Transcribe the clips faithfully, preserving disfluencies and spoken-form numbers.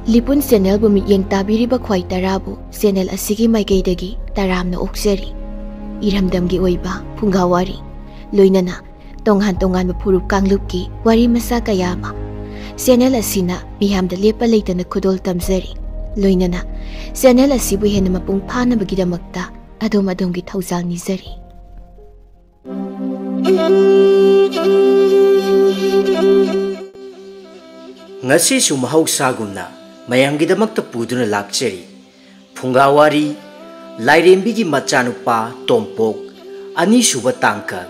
ꯂꯤꯄꯨꯟ ꯆꯦꯅꯦꯜꯕꯨ ꯃꯤꯠꯌꯦꯡ ꯇꯥꯕꯤꯔꯤꯕ ꯈ꯭ꯋꯥꯏ ꯇꯔꯥꯕꯨ ꯆꯦꯅꯦꯜ ꯑꯁꯤꯒꯤ ꯃꯥꯏꯀꯩꯗꯒꯤ ꯇꯔꯥꯝꯅ ꯑꯣꯛꯆꯔꯤ꯫ ꯏꯔꯝꯗꯝꯒꯤ ꯑꯣꯏꯕ ꯐꯨꯡꯒꯥ ꯋꯥꯔꯤ, ꯂꯣꯏꯅꯅ ꯇꯣꯉꯥꯟ ꯇꯣꯉꯥꯟꯕ ꯐꯨꯔꯨꯞ ꯀꯥꯡꯂꯨꯞꯀꯤ ꯋꯥꯔꯤ ꯃꯆꯥ ꯀꯌꯥ ꯑꯃ ꯆꯦꯅꯦꯜ ꯑꯁꯤꯅ ꯃꯤꯌꯥꯝꯗ ꯂꯦꯞꯄ ꯂꯩꯇꯅ ꯈꯨꯗꯣꯜ ꯇꯝꯖꯔꯤ꯫ ꯂꯣꯏꯅꯅ ꯆꯦꯅꯦꯜ ꯑꯁꯤꯕꯨ ꯍꯦꯟꯅ ꯃꯄꯨꯡ ꯐꯥꯅꯕꯒꯤꯗꯃꯛꯇ ꯑꯗꯣꯝ ꯑꯗꯣꯝꯒꯤ ꯊꯧꯖꯥꯜ ꯅꯤꯖꯔꯤ꯫ ꯉꯁꯤꯁꯨ ꯃꯍꯧꯁꯥꯒꯨꯝꯅ ꯃꯌꯥꯝꯒꯤꯗꯃꯛꯇ ꯄꯨꯗꯨꯅ ꯂꯥꯛꯆꯔꯤ꯫ ꯐꯨꯡꯒꯥ ꯋꯥꯔꯤ, ꯂꯥꯏꯔꯦꯝꯕꯤꯒꯤ ꯃꯆꯥꯅꯨꯄꯥ ꯇꯣꯝꯄꯣꯛ, ꯑꯅꯤꯁꯨꯕ ꯇꯥꯡꯀꯛ꯫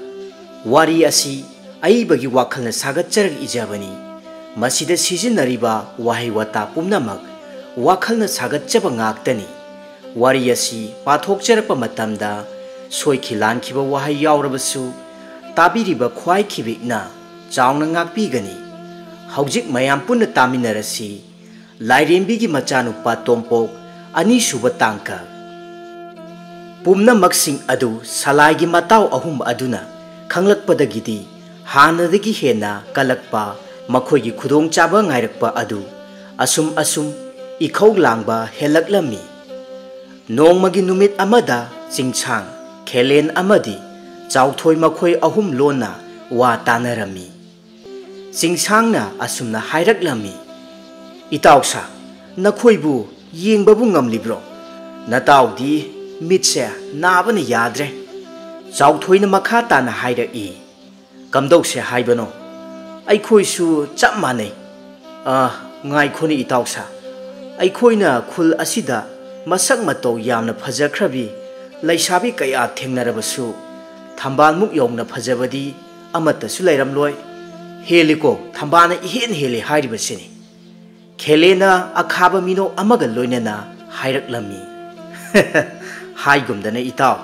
ꯋꯥꯔꯤ ꯑꯁꯤ ꯑꯏꯕꯒꯤ ꯋꯥꯈꯜꯅ ꯁꯥꯒꯠꯆꯔꯒ ꯏꯖꯕꯅꯤ꯫ ꯃꯁꯤꯗ ꯁꯤꯖꯤꯟꯅꯔꯤꯕ ꯋꯥꯍꯩ ꯋꯥꯇꯥ ꯄꯨꯝꯅꯃꯛ ꯋꯥꯈꯜꯅ ꯁꯥꯒꯠꯆꯕ ꯉꯥꯛꯇꯅꯤ꯫ ꯋꯥꯔꯤ ꯑꯁꯤ ꯄꯥꯊꯣꯛꯆꯔꯛꯄ ꯃꯇꯝꯗ ꯁꯣꯏꯈꯤ ꯂꯥꯟꯈꯤꯕ ꯋꯥꯍꯩ ꯌꯥꯎꯔꯕꯁꯨ ꯇꯥꯕꯤꯔꯤꯕ ꯈ꯭ꯋꯥꯏ ꯈꯤꯕꯤꯛꯅ ꯆꯥꯎꯅ ꯉꯥꯛꯄꯤꯒꯅꯤ꯫ ꯍꯧꯖꯤꯛ ꯃꯌꯥꯝ ꯄꯨꯟꯅ ꯇꯥꯃꯤꯟꯅꯔꯁꯤ꯫ ꯂꯥꯏꯔꯦꯝꯕꯤꯒꯤ ꯃꯆꯥꯅꯨꯄꯥ ꯇꯣꯝꯄꯣꯛ, ꯑꯅꯤꯁꯨꯕ ꯇꯥꯡꯀꯛ꯫ ꯄꯨꯝꯅꯃꯛꯁꯤꯡ ꯑꯗꯨ ꯁꯂꯥꯏꯒꯤ ꯃꯇꯥꯎ ꯑꯍꯨꯝ ꯑꯗꯨꯅ ꯈꯪꯂꯛꯄꯗꯒꯤꯗꯤ ꯍꯥꯟꯅꯗꯒꯤ ꯍꯦꯟꯅ ꯀꯜꯂꯛꯄ, ꯃꯈꯣꯏꯒꯤ ꯈꯨꯗꯣꯡꯆꯥꯕ ꯉꯥꯏꯔꯛꯄ ꯑꯗꯨ ꯑꯁꯨꯝ ꯑꯁꯨꯝ ꯏꯈꯧ ꯂꯥꯡꯕ ꯍꯦꯜꯂꯛꯂꯝꯃꯤ꯫ ꯅꯣꯡꯃꯒꯤ ꯅꯨꯃꯤꯠ ꯑꯃꯗ ꯆꯤꯡꯁꯥꯡ, ꯈꯦꯂꯦꯟ ꯑꯃꯗꯤ ꯆꯥꯎꯊꯣꯏ ꯃꯈꯣꯏ ꯑꯍꯨꯝ ꯂꯣꯟꯅ ꯋꯥ ꯇꯥꯅꯔꯝꯃꯤ꯫ ꯆꯤꯡꯁꯥꯡꯅ ꯑꯁꯨꯝꯅ ꯍꯥꯏꯔꯛꯂꯝꯃꯤ, "ꯏꯇꯥꯎꯁꯥ, ꯅꯈꯣꯏꯕꯨ ꯌꯦꯡꯕꯕꯨ ꯉꯝꯂꯤꯕ꯭ꯔꯣ? ꯅꯇꯥꯎꯗꯤ ꯃꯤꯠꯁꯦ ꯅꯥꯕꯅ ꯌꯥꯗ꯭ꯔꯦ꯫" ꯆꯥꯎꯊꯣꯏꯅ ꯃꯈꯥ ꯇꯥꯅ ꯍꯥꯏꯔꯛꯏ, "ꯀꯝꯗꯧꯁꯦ ꯍꯥꯏꯕꯅꯣ? ꯑꯩꯈꯣꯏꯁꯨ ꯆꯞ ꯃꯥꯟꯅꯩ꯫" "ꯑ, ꯉꯥꯏꯈꯣꯅꯦ ꯏꯇꯥꯎꯁꯥ, ꯑꯩꯈꯣꯏꯅ ꯈꯨꯜ ꯑꯁꯤꯗ ꯃꯁꯛ ꯃꯇꯧ ꯌꯥꯝꯅ ꯐꯖꯈ꯭ꯔꯕꯤ ꯂꯩꯁꯥꯕꯤ ꯀꯌꯥ ꯊꯦꯡꯅꯔꯕꯁꯨ ꯊꯝꯕꯥꯜꯃꯨꯛ ꯌꯧꯅ ꯐꯖꯕꯗꯤ ꯑꯃꯠꯇꯁꯨ ꯂꯩꯔꯝꯂꯣꯏ꯫ ꯍꯦꯜꯂꯤꯀꯣ, ꯊꯝꯕꯥꯜꯅ ꯏꯍꯦꯟ ꯍꯦꯜꯂꯤ ꯍꯥꯏꯔꯤꯕꯁꯤꯅꯤ꯫" ꯈꯦꯂꯦꯅ ꯑꯈꯥꯕ ꯃꯤꯅꯣꯛ ꯑꯃꯒ ꯂꯣꯏꯅꯅ ꯍꯥꯏꯔꯛꯂꯝꯃꯤ, "ꯍꯥꯏꯒꯨꯝꯗꯅ ꯏꯇꯥꯎ,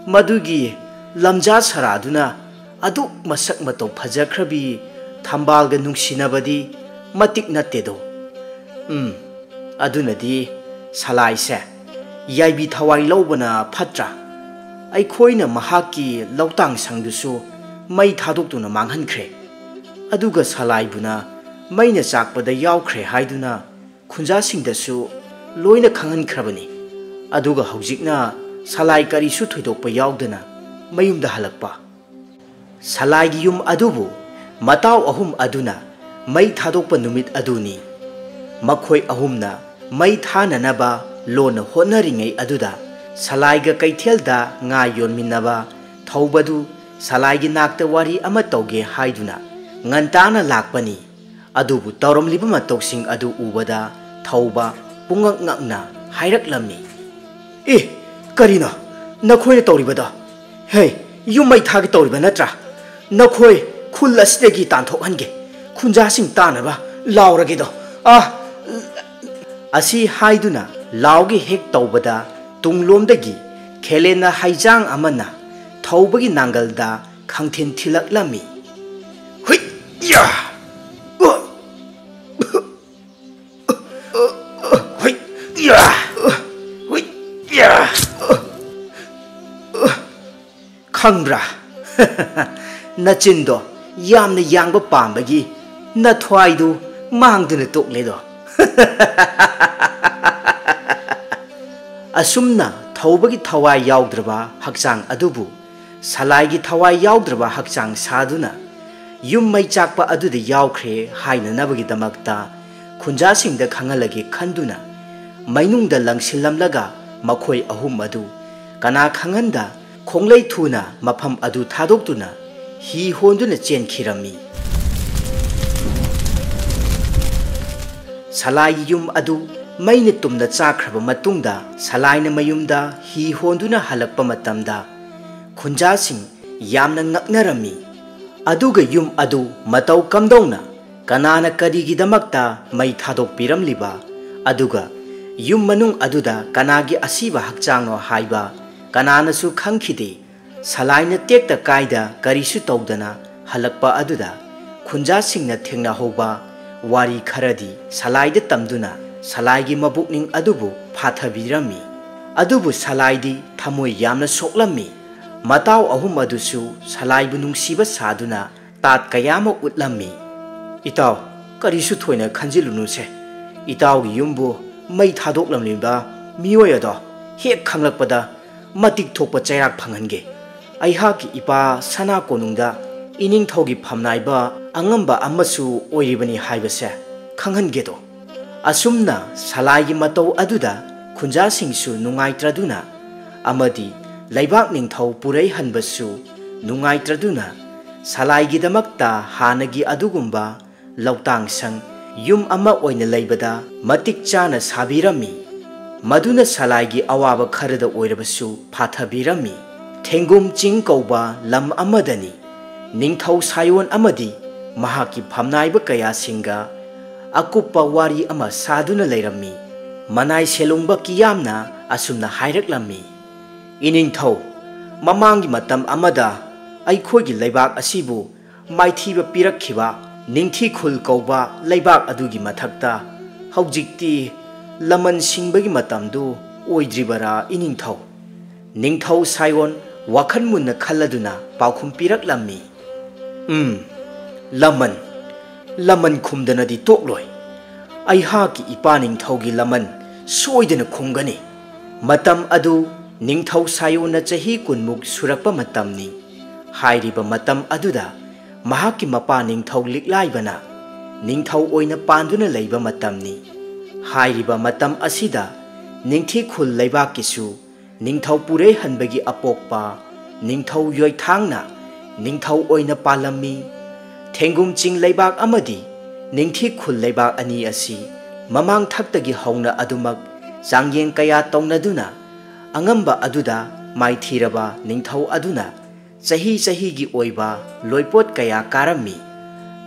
ꯃꯗꯨꯒꯤ ꯂꯝꯖꯥ ꯁꯔꯥꯗꯨꯅ ꯑꯗꯨꯛ ꯃꯁꯛ ꯃꯇꯧ ꯐꯖꯈ꯭ꯔꯕꯤ ꯊꯝꯕꯥꯜꯒ ꯅꯨꯡꯁꯤꯅꯕꯗꯤ ꯃꯇꯤꯛ ꯅꯠꯇꯦꯗꯣ꯫ ꯎꯝ, ꯑꯗꯨꯅꯗꯤ ꯁꯂꯥꯏꯁꯦ ꯌꯥꯏꯕꯤ ꯊꯋꯥꯏ ꯂꯧꯕꯅ ꯐꯠꯇ꯭ꯔꯥ? ꯑꯩꯈꯣꯏꯅ ꯃꯍꯥꯛꯀꯤ ꯂꯧꯇꯥꯡ ꯁꯪꯗꯨꯁꯨ ꯃꯩ ꯊꯥꯗꯣꯛꯇꯨꯅ ꯃꯥꯡꯍꯟꯈ꯭ꯔꯦ꯫ ꯑꯗꯨꯒ ꯁꯂꯥꯏꯕꯨꯅ ꯃꯩꯅ ꯆꯥꯛꯄꯗ ꯌꯥꯎꯈ꯭ꯔꯦ ꯍꯥꯏꯗꯨꯅ ꯈꯨꯟꯖꯥꯁꯤꯡꯗꯁꯨ ꯂꯣꯏꯅ ꯈꯪꯍꯟꯈ꯭ꯔꯕꯅꯤ꯫ ꯑꯗꯨꯒ ꯍꯧꯖꯤꯛꯅ ꯁꯂꯥꯏ ꯀꯔꯤꯁꯨ ꯊꯣꯏꯗꯣꯛꯄ ꯌꯥꯎꯗꯅ ꯃꯌꯨꯝꯗ ꯍꯜꯂꯛꯄ꯫ ꯁꯂꯥꯏꯒꯤ ꯌꯨꯝ ꯑꯗꯨꯕꯨ ꯃꯇꯥꯎ ꯑꯍꯨꯝ ꯑꯗꯨꯅ ꯃꯩ ꯊꯥꯗꯣꯛꯄ ꯅꯨꯃꯤꯠ ꯑꯗꯨꯅꯤ꯫ ꯃꯈꯣꯏ ꯑꯍꯨꯝꯅ ꯃꯩ ꯊꯥꯅꯅꯕ ꯂꯣꯟꯅ ꯍꯣꯠꯅꯔꯤꯉꯩ ꯑꯗꯨꯗ ꯁꯂꯥꯏꯒ ꯀꯩꯊꯦꯜꯗ ꯉꯥ ꯌꯣꯟꯃꯤꯟꯅꯕ ꯊꯧꯕꯗꯨ ꯁꯂꯥꯏꯒꯤ ꯅꯥꯛꯇ ꯋꯥꯔꯤ ꯑꯃ ꯇꯧꯒꯦ ꯍꯥꯏꯗꯨꯅ ꯉꯟꯇꯥꯅ ꯂꯥꯛꯄꯅꯤ꯫ ꯑꯗꯨꯕꯨ ꯇꯧꯔꯝꯂꯤꯕ ꯃꯇꯧꯁꯤꯡ ꯑꯗꯨ ꯎꯕꯗ ꯊꯧꯕ ꯄꯨꯡꯉꯛ ꯉꯛꯅ ꯍꯥꯏꯔꯛꯂꯝꯃꯤ꯫ "ꯑꯦ, ꯀꯔꯤꯅꯣ ꯅꯈꯣꯏꯅ ꯇꯧꯔꯤꯕꯗꯣ? ꯍꯦ, ꯌꯨꯝ ꯃꯩ ꯊꯥꯒꯦ ꯇꯧꯔꯤꯕ ꯅꯠꯇ꯭ꯔꯥ? ꯅꯈꯣꯏ ꯈꯨꯜ ꯑꯁꯤꯗꯒꯤ ꯇꯥꯟꯊꯣꯛꯍꯟꯒꯦ꯫ ꯈꯨꯟꯖꯥꯁꯤꯡ ꯇꯥꯅꯕ ꯂꯥꯎꯔꯒꯦꯗꯣ꯫ ꯑꯥ!" ꯑꯁꯤ ꯍꯥꯏꯗꯨꯅ ꯂꯥꯎꯒꯦ ꯍꯦꯛ ꯇꯧꯕꯗ ꯇꯨꯡꯂꯣꯝꯗꯒꯤ ꯈꯦꯂꯦꯟꯅ ꯍꯩꯖꯥꯡ ꯑꯃꯅ ꯊꯧꯕꯒꯤ ꯅꯥꯡꯒꯜꯗ ꯈꯪꯊꯤꯟ ꯊꯤꯜꯂꯛꯂꯝꯃꯤ꯫ "ꯍꯨꯏꯠ! ꯌꯥ! ꯍꯨꯏꯠ! ꯌꯥ! ꯍꯨꯏꯠ! ꯌꯥ!" ꯈꯪꯕ꯭ꯔꯥ? ꯅꯆꯤꯟꯗꯣ ꯌꯥꯝꯅ ꯌꯥꯡꯕ ꯄꯥꯝꯕꯒꯤ ꯅꯊ꯭ꯋꯥꯏꯗꯨ ꯃꯥꯡꯗꯨꯅ ꯇꯣꯛꯂꯦꯗꯣ꯫ ꯑꯁꯨꯝꯅ ꯊꯧꯕꯒꯤ ꯊꯋꯥꯏ ꯌꯥꯎꯗ꯭ꯔꯕ ꯍꯛꯆꯥꯡ ꯑꯗꯨꯕꯨ ꯁꯂꯥꯏꯒꯤ ꯊꯋꯥꯏ ꯌꯥꯎꯗ꯭ꯔꯕ ꯍꯛꯆꯥꯡ ꯁꯥꯗꯨꯅ ꯌꯨꯝ ꯃꯩ ꯆꯥꯛꯄ ꯑꯗꯨꯗ ꯌꯥꯎꯈ꯭ꯔꯦ ꯍꯥꯏꯅꯅꯕꯒꯤꯗꯃꯛꯇ ꯈꯨꯟꯖꯥꯁꯤꯡꯗ ꯈꯪꯍꯜꯂꯒꯦ ꯈꯟꯗꯨꯅ ꯃꯩꯅꯨꯡꯗ ꯂꯪꯁꯤꯜꯂꯝꯂꯒ ꯃꯈꯣꯏ ꯑꯍꯨꯝ ꯑꯗꯨ ꯀꯅꯥ ꯈꯪꯍꯟꯗ ꯈꯣꯡꯂꯩ ꯊꯨꯅ ꯃꯐꯝ ꯑꯗꯨ ꯊꯥꯗꯣꯛꯇꯨꯅ ꯍꯤ ꯍꯣꯟꯗꯨꯅ ꯆꯦꯟꯈꯤꯔꯝꯃꯤ꯫ ꯁꯂꯥꯏꯒꯤ ꯌꯨꯝ ꯑꯗꯨ ꯃꯩꯅ ꯇꯨꯝꯅ ꯆꯥꯛꯈ꯭ꯔꯕ ꯃꯇꯨꯡꯗ ꯁꯂꯥꯏꯅ ꯃꯌꯨꯝꯗ ꯍꯤ ꯍꯣꯟꯗꯨꯅ ꯍꯜꯂꯛꯄ ꯃꯇꯝꯗ ꯈꯨꯟꯖꯥꯁꯤꯡ ꯌꯥꯝꯅ ꯉꯛꯅꯔꯝꯃꯤ꯫ ꯑꯗꯨꯒ ꯌꯨꯝ ꯑꯗꯨ ꯃꯇꯧ ꯀꯝꯗꯧꯅ, ꯀꯅꯥꯅ ꯀꯔꯤꯒꯤꯗꯃꯛꯇ ꯃꯩ ꯊꯥꯗꯣꯛꯄꯤꯔꯝꯂꯤꯕ, ꯑꯗꯨꯒ ꯌꯨꯝ ꯃꯅꯨꯡ ꯑꯗꯨꯗ ꯀꯅꯥꯒꯤ ꯑꯁꯤꯕ ꯍꯛꯆꯥꯡꯅꯣ ꯍꯥꯏꯕ ꯀꯅꯥꯅꯁꯨ ꯈꯪꯈꯤꯗꯦ꯫ ꯁꯂꯥꯏꯅ ꯇꯦꯛꯇ ꯀꯥꯏꯗ ꯀꯔꯤꯁꯨ ꯇꯧꯗꯅ ꯍꯜꯂꯛꯄ ꯑꯗꯨꯗ ꯈꯨꯟꯖꯥꯁꯤꯡꯅ ꯊꯦꯡꯅꯍꯧꯕ ꯋꯥꯔꯤ ꯈꯔꯗꯤ ꯁꯂꯥꯏꯗ ꯇꯝꯗꯨꯅ ꯁꯂꯥꯏꯒꯤ ꯃꯕꯨꯛꯅꯤꯡ ꯑꯗꯨꯕꯨ ꯐꯥꯊꯕꯤꯔꯝꯃꯤ꯫ ꯑꯗꯨꯕꯨ ꯁꯂꯥꯏꯗꯤ ꯊꯃꯣꯏ ꯌꯥꯝꯅ ꯁꯣꯛꯂꯝꯃꯤ꯫ ꯃꯇꯥꯎ ꯑꯍꯨꯝ ꯑꯗꯨꯁꯨ ꯁꯂꯥꯏꯕꯨ ꯅꯨꯡꯁꯤꯕ ꯁꯥꯗꯨꯅ ꯇꯥꯠ ꯀꯌꯥ ꯑꯃ ꯎꯠꯂꯝꯃꯤ꯫ "ꯏꯇꯥꯎ, ꯀꯔꯤꯁꯨ ꯊꯣꯏꯅ ꯈꯟꯖꯤꯜꯂꯨꯅꯨꯁꯦ꯫ ꯏꯇꯥꯎꯒꯤ ꯌꯨꯝꯕꯨ ꯃꯩ ꯊꯥꯗꯣꯛꯂꯝꯂꯤꯕ ꯃꯤꯑꯣꯏ ꯑꯗꯣ ꯍꯦꯛ ꯈꯪꯂꯛꯄꯗ ꯃꯇꯤꯛ ꯊꯣꯛꯄ ꯆꯩꯔꯥꯛ ꯐꯪꯍꯟꯒꯦ꯫ ꯑꯩꯍꯥꯛꯀꯤ ꯏꯄꯥ ꯁꯅꯥ ꯀꯣꯅꯨꯡꯗ ꯏꯅꯤꯡꯊꯧꯒꯤ ꯐꯝꯅꯥꯏꯕ ꯑꯉꯝꯕ ꯑꯃꯁꯨ ꯑꯣꯏꯔꯤꯕꯅꯤ ꯍꯥꯏꯕꯁꯦ ꯈꯪꯍꯟꯒꯦꯗꯣ꯫ ꯑꯁꯨꯝꯅ ꯁꯂꯥꯏꯒꯤ ꯃꯇꯧ ꯑꯗꯨꯗ ꯈꯨꯟꯖꯥꯁꯤꯡꯁꯨ ꯅꯨꯡꯉꯥꯏꯇ꯭ꯔꯗꯨꯅ ꯑꯃꯗꯤ ꯂꯩꯕꯥꯛ ꯅꯤꯡꯊꯧ ꯄꯨꯔꯩꯍꯟꯕꯁꯨ ꯅꯨꯡꯉꯥꯏꯇ꯭ꯔꯗꯨꯅ ꯁꯂꯥꯏꯒꯤꯗꯃꯛꯇ ꯍꯥꯟꯅꯒꯤ ꯑꯗꯨꯒꯨꯝꯕ ꯂꯧꯇꯥꯡ ꯁꯪ ꯌꯨꯝ ꯑꯃ ꯑꯣꯏꯅ ꯂꯩꯕꯗ ꯃꯇꯤꯛ ꯆꯥꯅ ꯁꯥꯕꯤꯔꯝꯃꯤ꯫ ꯃꯗꯨꯅ ꯁꯂꯥꯏꯒꯤ ꯑꯋꯥꯕ ꯈꯔꯗ ꯑꯣꯏꯔꯕꯁꯨ ꯐꯥꯊꯕꯤꯔꯝꯃꯤ꯫ ꯊꯦꯡꯒꯨꯝ ꯆꯤꯡ ꯀꯧꯕ ꯂꯝ ꯑꯃꯗꯅꯤ ꯅꯤꯡꯊꯧ ꯁꯥꯌꯣꯟ ꯑꯃꯗꯤ ꯃꯍꯥꯛꯀꯤ ꯐꯝꯅꯥꯏꯕ ꯀꯌꯥꯁꯤꯡꯒ ꯑꯀꯨꯞꯄ ꯋꯥꯔꯤ ꯑꯃ ꯁꯥꯗꯨꯅ ꯂꯩꯔꯝꯃꯤ꯫ ꯃꯅꯥꯏ ꯁꯦꯂꯨꯡꯕ ꯀꯤꯌꯥꯝꯅ ꯑꯁꯨꯝꯅ ꯍꯥꯏꯔꯛꯂꯝꯃꯤ, "ꯏꯅꯤꯡꯊꯧ, ꯃꯃꯥꯡꯒꯤ ꯃꯇꯝ ꯑꯃꯗ ꯑꯩꯈꯣꯏꯒꯤ ꯂꯩꯕꯥꯛ ꯑꯁꯤꯕꯨ ꯃꯥꯏꯊꯤꯕ ꯄꯤꯔꯛꯈꯤꯕ ꯅꯤꯡꯊꯤꯈꯨꯜ ꯀꯧꯕ ꯂꯩꯕꯥꯛ ꯑꯗꯨꯒꯤ ꯃꯊꯛꯇ ꯍꯧꯖꯤꯛꯇꯤ ꯂꯃꯟ ꯁꯤꯡꯕꯒꯤ ꯃꯇꯝꯗꯨ ꯑꯣꯏꯗ꯭ꯔꯤꯕꯔꯥ, ꯏꯅꯤꯡꯊꯧ?" ꯅꯤꯡꯊꯧ ꯁꯥꯌꯣꯟ ꯋꯥꯈꯜ ꯃꯨꯟꯅ ꯈꯜꯂꯗꯨꯅ ꯄꯥꯎꯈꯨꯝ ꯄꯤꯔꯛꯂꯝꯃꯤ, "ꯎꯝ, ꯂꯃꯟ, ꯂꯃꯟ ꯈꯨꯝꯗꯅꯗꯤ ꯇꯣꯛꯂꯣꯏ꯫ ꯑꯩꯍꯥꯛꯀꯤ ꯏꯄꯥ ꯅꯤꯡꯊꯧꯒꯤ ꯂꯃꯟ ꯁꯣꯏꯗꯅ ꯈꯨꯝꯒꯅꯤ꯫ ꯃꯇꯝ ꯑꯗꯨ ꯅꯤꯡꯊꯧ ꯁꯥꯌꯣꯟꯅ ꯆꯍꯤ ꯀꯨꯟꯃꯨꯛ ꯁꯨꯔꯛꯄ ꯃꯇꯝꯅꯤ꯫ ꯍꯥꯏꯔꯤꯕ ꯃꯇꯝ ꯑꯗꯨꯗ ꯃꯍꯥꯛꯀꯤ ꯃꯄꯥ ꯅꯤꯡꯊꯧ ꯂꯤꯛꯂꯥꯏꯕꯅ ꯅꯤꯡꯊꯧ ꯑꯣꯏꯅ ꯄꯥꯟꯗꯨꯅ ꯂꯩꯕ ꯃꯇꯝꯅꯤ꯫ ꯍꯥꯏꯔꯤꯕ ꯃꯇꯝ ꯑꯁꯤꯗ ꯅꯤꯡꯊꯤꯈꯨꯜ ꯂꯩꯕꯥꯛꯀꯤꯁꯨ ꯅꯤꯡꯊꯧ ꯄꯨꯔꯩꯍꯟꯕꯒꯤ ꯑꯄꯣꯛꯄ ꯅꯤꯡꯊꯧ ꯌꯣꯏꯊꯥꯡꯅ ꯅꯤꯡꯊꯧ ꯑꯣꯏꯅ ꯄꯥꯜꯂꯝꯃꯤ꯫ ꯊꯦꯡꯒꯨꯝ ꯆꯤꯡ ꯂꯩꯕꯥꯛ ꯑꯃꯗꯤ ꯅꯤꯡꯊꯤꯈꯨꯜ ꯂꯩꯕꯥꯛ ꯑꯅꯤ ꯑꯁꯤ ꯃꯃꯥꯡ ꯊꯛꯇꯒꯤ ꯍꯧꯅ ꯑꯗꯨꯃꯛ ꯆꯥꯡꯌꯦꯡ ꯀꯌꯥ ꯇꯧꯅꯗꯨꯅ ꯑꯉꯝꯕ ꯑꯗꯨꯗ ꯃꯥꯏꯊꯤꯔꯕ ꯅꯤꯡꯊꯧ ꯑꯗꯨꯅ ꯆꯍꯤ ꯆꯍꯤꯒꯤ ꯑꯣꯏꯕ ꯂꯣꯏꯄꯣꯠ ꯀꯌꯥ ꯀꯥꯔꯝꯃꯤ꯫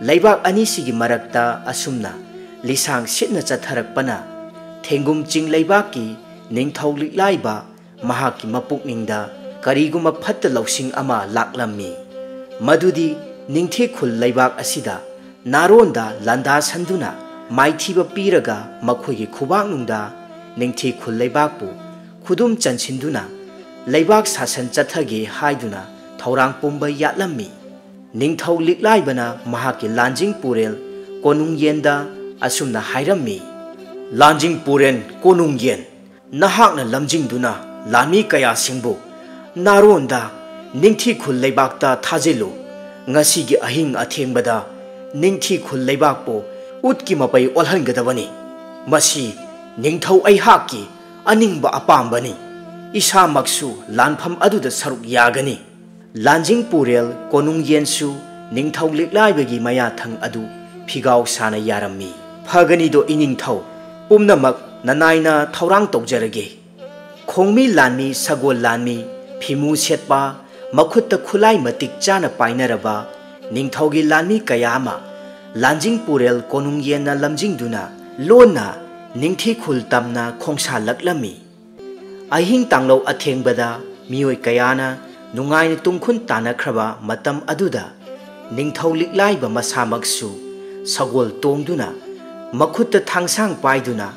ꯂꯩꯕꯥꯛ ꯑꯅꯤꯁꯤꯒꯤ ꯃꯔꯛꯇ ꯑꯁꯨꯝꯅ ꯂꯤꯁꯥꯡ ꯁꯤꯠꯅ ꯆꯠꯊꯔꯛꯄꯅ ꯊꯦꯡꯒꯨꯝ ꯆꯤꯡ ꯂꯩꯕꯥꯛꯀꯤ ꯅꯤꯡꯊꯧ ꯂꯤꯛꯂꯥꯏꯕ ꯃꯍꯥꯛꯀꯤ ꯃꯄꯨꯛꯅꯤꯡꯗ ꯀꯔꯤꯒꯨꯝꯕ ꯐꯠꯇ ꯂꯧꯁꯤꯡ ꯑꯃ ꯂꯥꯛꯂꯝꯃꯤ꯫ ꯃꯗꯨꯗꯤ ꯅꯤꯡꯊꯤꯈꯨꯜ ꯂꯩꯕꯥꯛ ꯑꯁꯤꯗ ꯅꯥꯔꯣꯟꯗ ꯂꯥꯟꯗꯥꯁꯟꯗꯨꯅ ꯃꯥꯏꯊꯤꯕ ꯄꯤꯔꯒ ꯃꯈꯣꯏꯒꯤ ꯈꯨꯕꯥꯛꯅꯨꯡꯗ ꯅꯤꯡꯊꯤꯈꯨꯜ ꯂꯩꯕꯥꯛꯄꯨ ꯈꯨꯗꯨꯝ ꯆꯟꯁꯤꯟꯗꯨꯅ ꯂꯩꯕꯥꯛ ꯁꯥꯁꯟ ꯆꯠꯊꯒꯦ ꯍꯥꯏꯗꯨꯅ ꯊꯧꯔꯥꯡ ꯄꯨꯝꯕ ꯌꯥꯠꯂꯝꯃꯤ꯫ ꯅꯤꯡꯊꯧ ꯂꯤꯛꯂꯥꯏꯕꯅ ꯃꯍꯥꯛꯀꯤ ꯂꯥꯟꯖꯤꯡ ꯄꯨꯔꯦꯜ ꯀꯣꯅꯨꯡ ꯌꯦꯟꯗ ꯑꯁꯨꯝꯅ ꯍꯥꯏꯔꯝꯃꯤ, ꯂꯥꯟꯖꯤꯡ ꯄꯨꯔꯦꯟ ꯀꯣꯅꯨꯡ ꯌꯦꯟ, ꯅꯍꯥꯛꯅ ꯂꯝꯖꯤꯡꯗꯨꯅ ꯂꯥꯟꯃꯤ ꯀꯌꯥꯁꯤꯡꯕꯨ ꯅꯥꯔꯣꯟꯗ ꯅꯤꯡꯊꯤ ꯈꯨꯜ ꯂꯩꯕꯥꯛꯇ ꯊꯥꯖꯤꯜꯂꯨ꯫ ꯉꯁꯤꯒꯤ ꯑꯍꯤꯡ ꯑꯊꯦꯡꯕꯗ ꯅꯤꯡꯊꯤ ꯈꯨꯜ ꯂꯩꯕꯥꯛꯄꯨ ꯎꯠꯀꯤ ꯃꯄꯩ ꯑꯣꯜꯍꯟꯒꯗꯕꯅꯤ꯫ ꯃꯁꯤ ꯅꯤꯡꯊꯧ ꯑꯩꯍꯥꯛꯀꯤ ꯑꯅꯤꯡꯕ ꯑꯄꯥꯝꯕꯅꯤ꯫ ꯏꯁꯥꯃꯛꯁꯨ ꯂꯥꯟꯐꯝ ꯑꯗꯨꯗ ꯁꯔꯨꯛ ꯌꯥꯒꯅꯤ꯫ ꯂꯥꯟꯖꯤꯡ ꯄꯨꯔꯦꯜ ꯀꯣꯅꯨꯡ ꯌꯦꯟꯁꯨ ꯅꯤꯡꯊꯧ ꯂꯤꯛꯂꯥꯏꯕꯒꯤ ꯃꯌꯥꯊꯪ ꯑꯗꯨ ꯐꯤꯒꯥꯎ ꯁꯥꯅ ꯌꯥꯔꯝꯃꯤ꯫ ꯐꯒꯅꯤꯗꯣ ꯏꯅꯤꯡꯊꯧ, ꯄꯨꯝꯅꯃꯛ ꯅꯅꯥꯏꯅ ꯊꯧꯔꯥꯡ ꯇꯧꯖꯔꯒꯦ꯫ ꯈꯣꯡꯃꯤ ꯂꯥꯟꯃꯤ, ꯁꯒꯣꯜ ꯂꯥꯟꯃꯤ, ꯐꯤꯃꯨ ꯁꯦꯠꯄ, ꯃꯈꯨꯠꯇ ꯈꯨꯠꯂꯥꯏ ꯃꯇꯤꯛ ꯆꯥꯅ ꯄꯥꯏꯅꯔꯕ ꯅꯤꯡꯊꯧꯒꯤ ꯂꯥꯟꯃꯤ ꯀꯌꯥ ꯑꯃ ꯂꯥꯟꯖꯤꯡ ꯄꯨꯔꯦꯜ ꯀꯣꯅꯨꯡ ꯌꯦꯟꯅ ꯂꯝꯖꯤꯡꯗꯨꯅ ꯂꯣꯟꯅ ꯅꯤꯡꯊꯤ ꯈꯨꯜ ꯇꯝꯅ ꯈꯣꯡꯁꯥꯜꯂꯛꯂꯝꯃꯤ꯫ ꯑꯍꯤꯡ ꯇꯥꯡꯂꯧ ꯑꯊꯦꯡꯕꯗ ꯃꯤꯑꯣꯏ ꯀꯌꯥꯅ ꯅꯨꯡꯉꯥꯏꯅ ꯇꯨꯝꯈꯨꯟ ꯇꯥꯅꯈ꯭ꯔꯕ ꯃꯇꯝ ꯑꯗꯨꯗ ꯅꯤꯡꯊꯧ ꯂꯤꯛꯂꯥꯏꯕ ꯃꯁꯥꯃꯛꯁꯨ ꯁꯒꯣꯜ ꯇꯣꯡꯗꯨꯅ ꯃꯈꯨꯠꯇ ꯊꯥꯡꯁꯥꯡ ꯄꯥꯏꯗꯨꯅ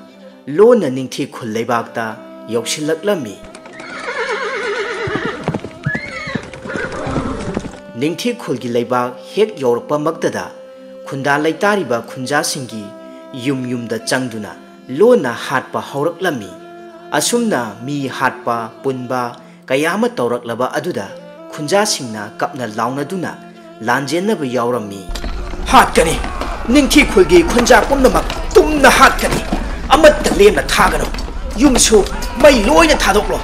ꯂꯣꯟꯅ ꯅꯤꯡꯊꯤ ꯈꯨꯜ ꯂꯩꯕꯥꯛꯇ ꯌꯧꯁꯤꯜꯂꯛꯂꯝꯃꯤ꯫ ꯅꯤꯡꯊꯤ ꯈꯨꯜꯒꯤ ꯂꯩꯕꯥꯛ ꯍꯦꯛ ꯌꯧꯔꯛꯄꯃꯛꯇꯗ ꯈꯨꯟꯗꯥ ꯂꯩꯇꯥꯔꯤꯕ ꯈꯨꯟꯖꯥꯁꯤꯡꯒꯤ ꯌꯨꯝ ꯌꯨꯝꯗ ꯆꯪꯗꯨꯅ ꯂꯣꯟꯅ ꯍꯥꯠꯄ ꯍꯧꯔꯛꯂꯝꯃꯤ꯫ ꯑꯁꯨꯝꯅ ꯃꯤ ꯍꯥꯠꯄ ꯄꯨꯟꯕ ꯀꯌꯥ ꯑꯃ ꯇꯧꯔꯛꯂꯕ ꯑꯗꯨꯗ ꯈꯨꯟꯖꯥꯁꯤꯡꯅ ꯀꯞꯅ ꯂꯥꯎꯅꯗꯨꯅ ꯂꯥꯟꯖꯦꯟꯅꯕ ꯌꯥꯎꯔꯝꯃꯤ꯫ ꯍꯥꯠꯀꯅꯤ! ꯅꯤꯡꯊꯤ ꯈꯨꯜꯒꯤ ꯈꯨꯟꯖꯥ ꯄꯨꯝꯅꯃꯛ ꯇꯨꯝꯅ ꯍꯥꯠꯀꯅꯤ! ꯑꯃꯠꯇ ꯂꯦꯝꯅ ꯊꯥꯒꯅꯨ! ꯌꯨꯝꯁꯨ ꯃꯩ ꯂꯣꯏꯅ ꯊꯥꯗꯣꯛꯂꯣ!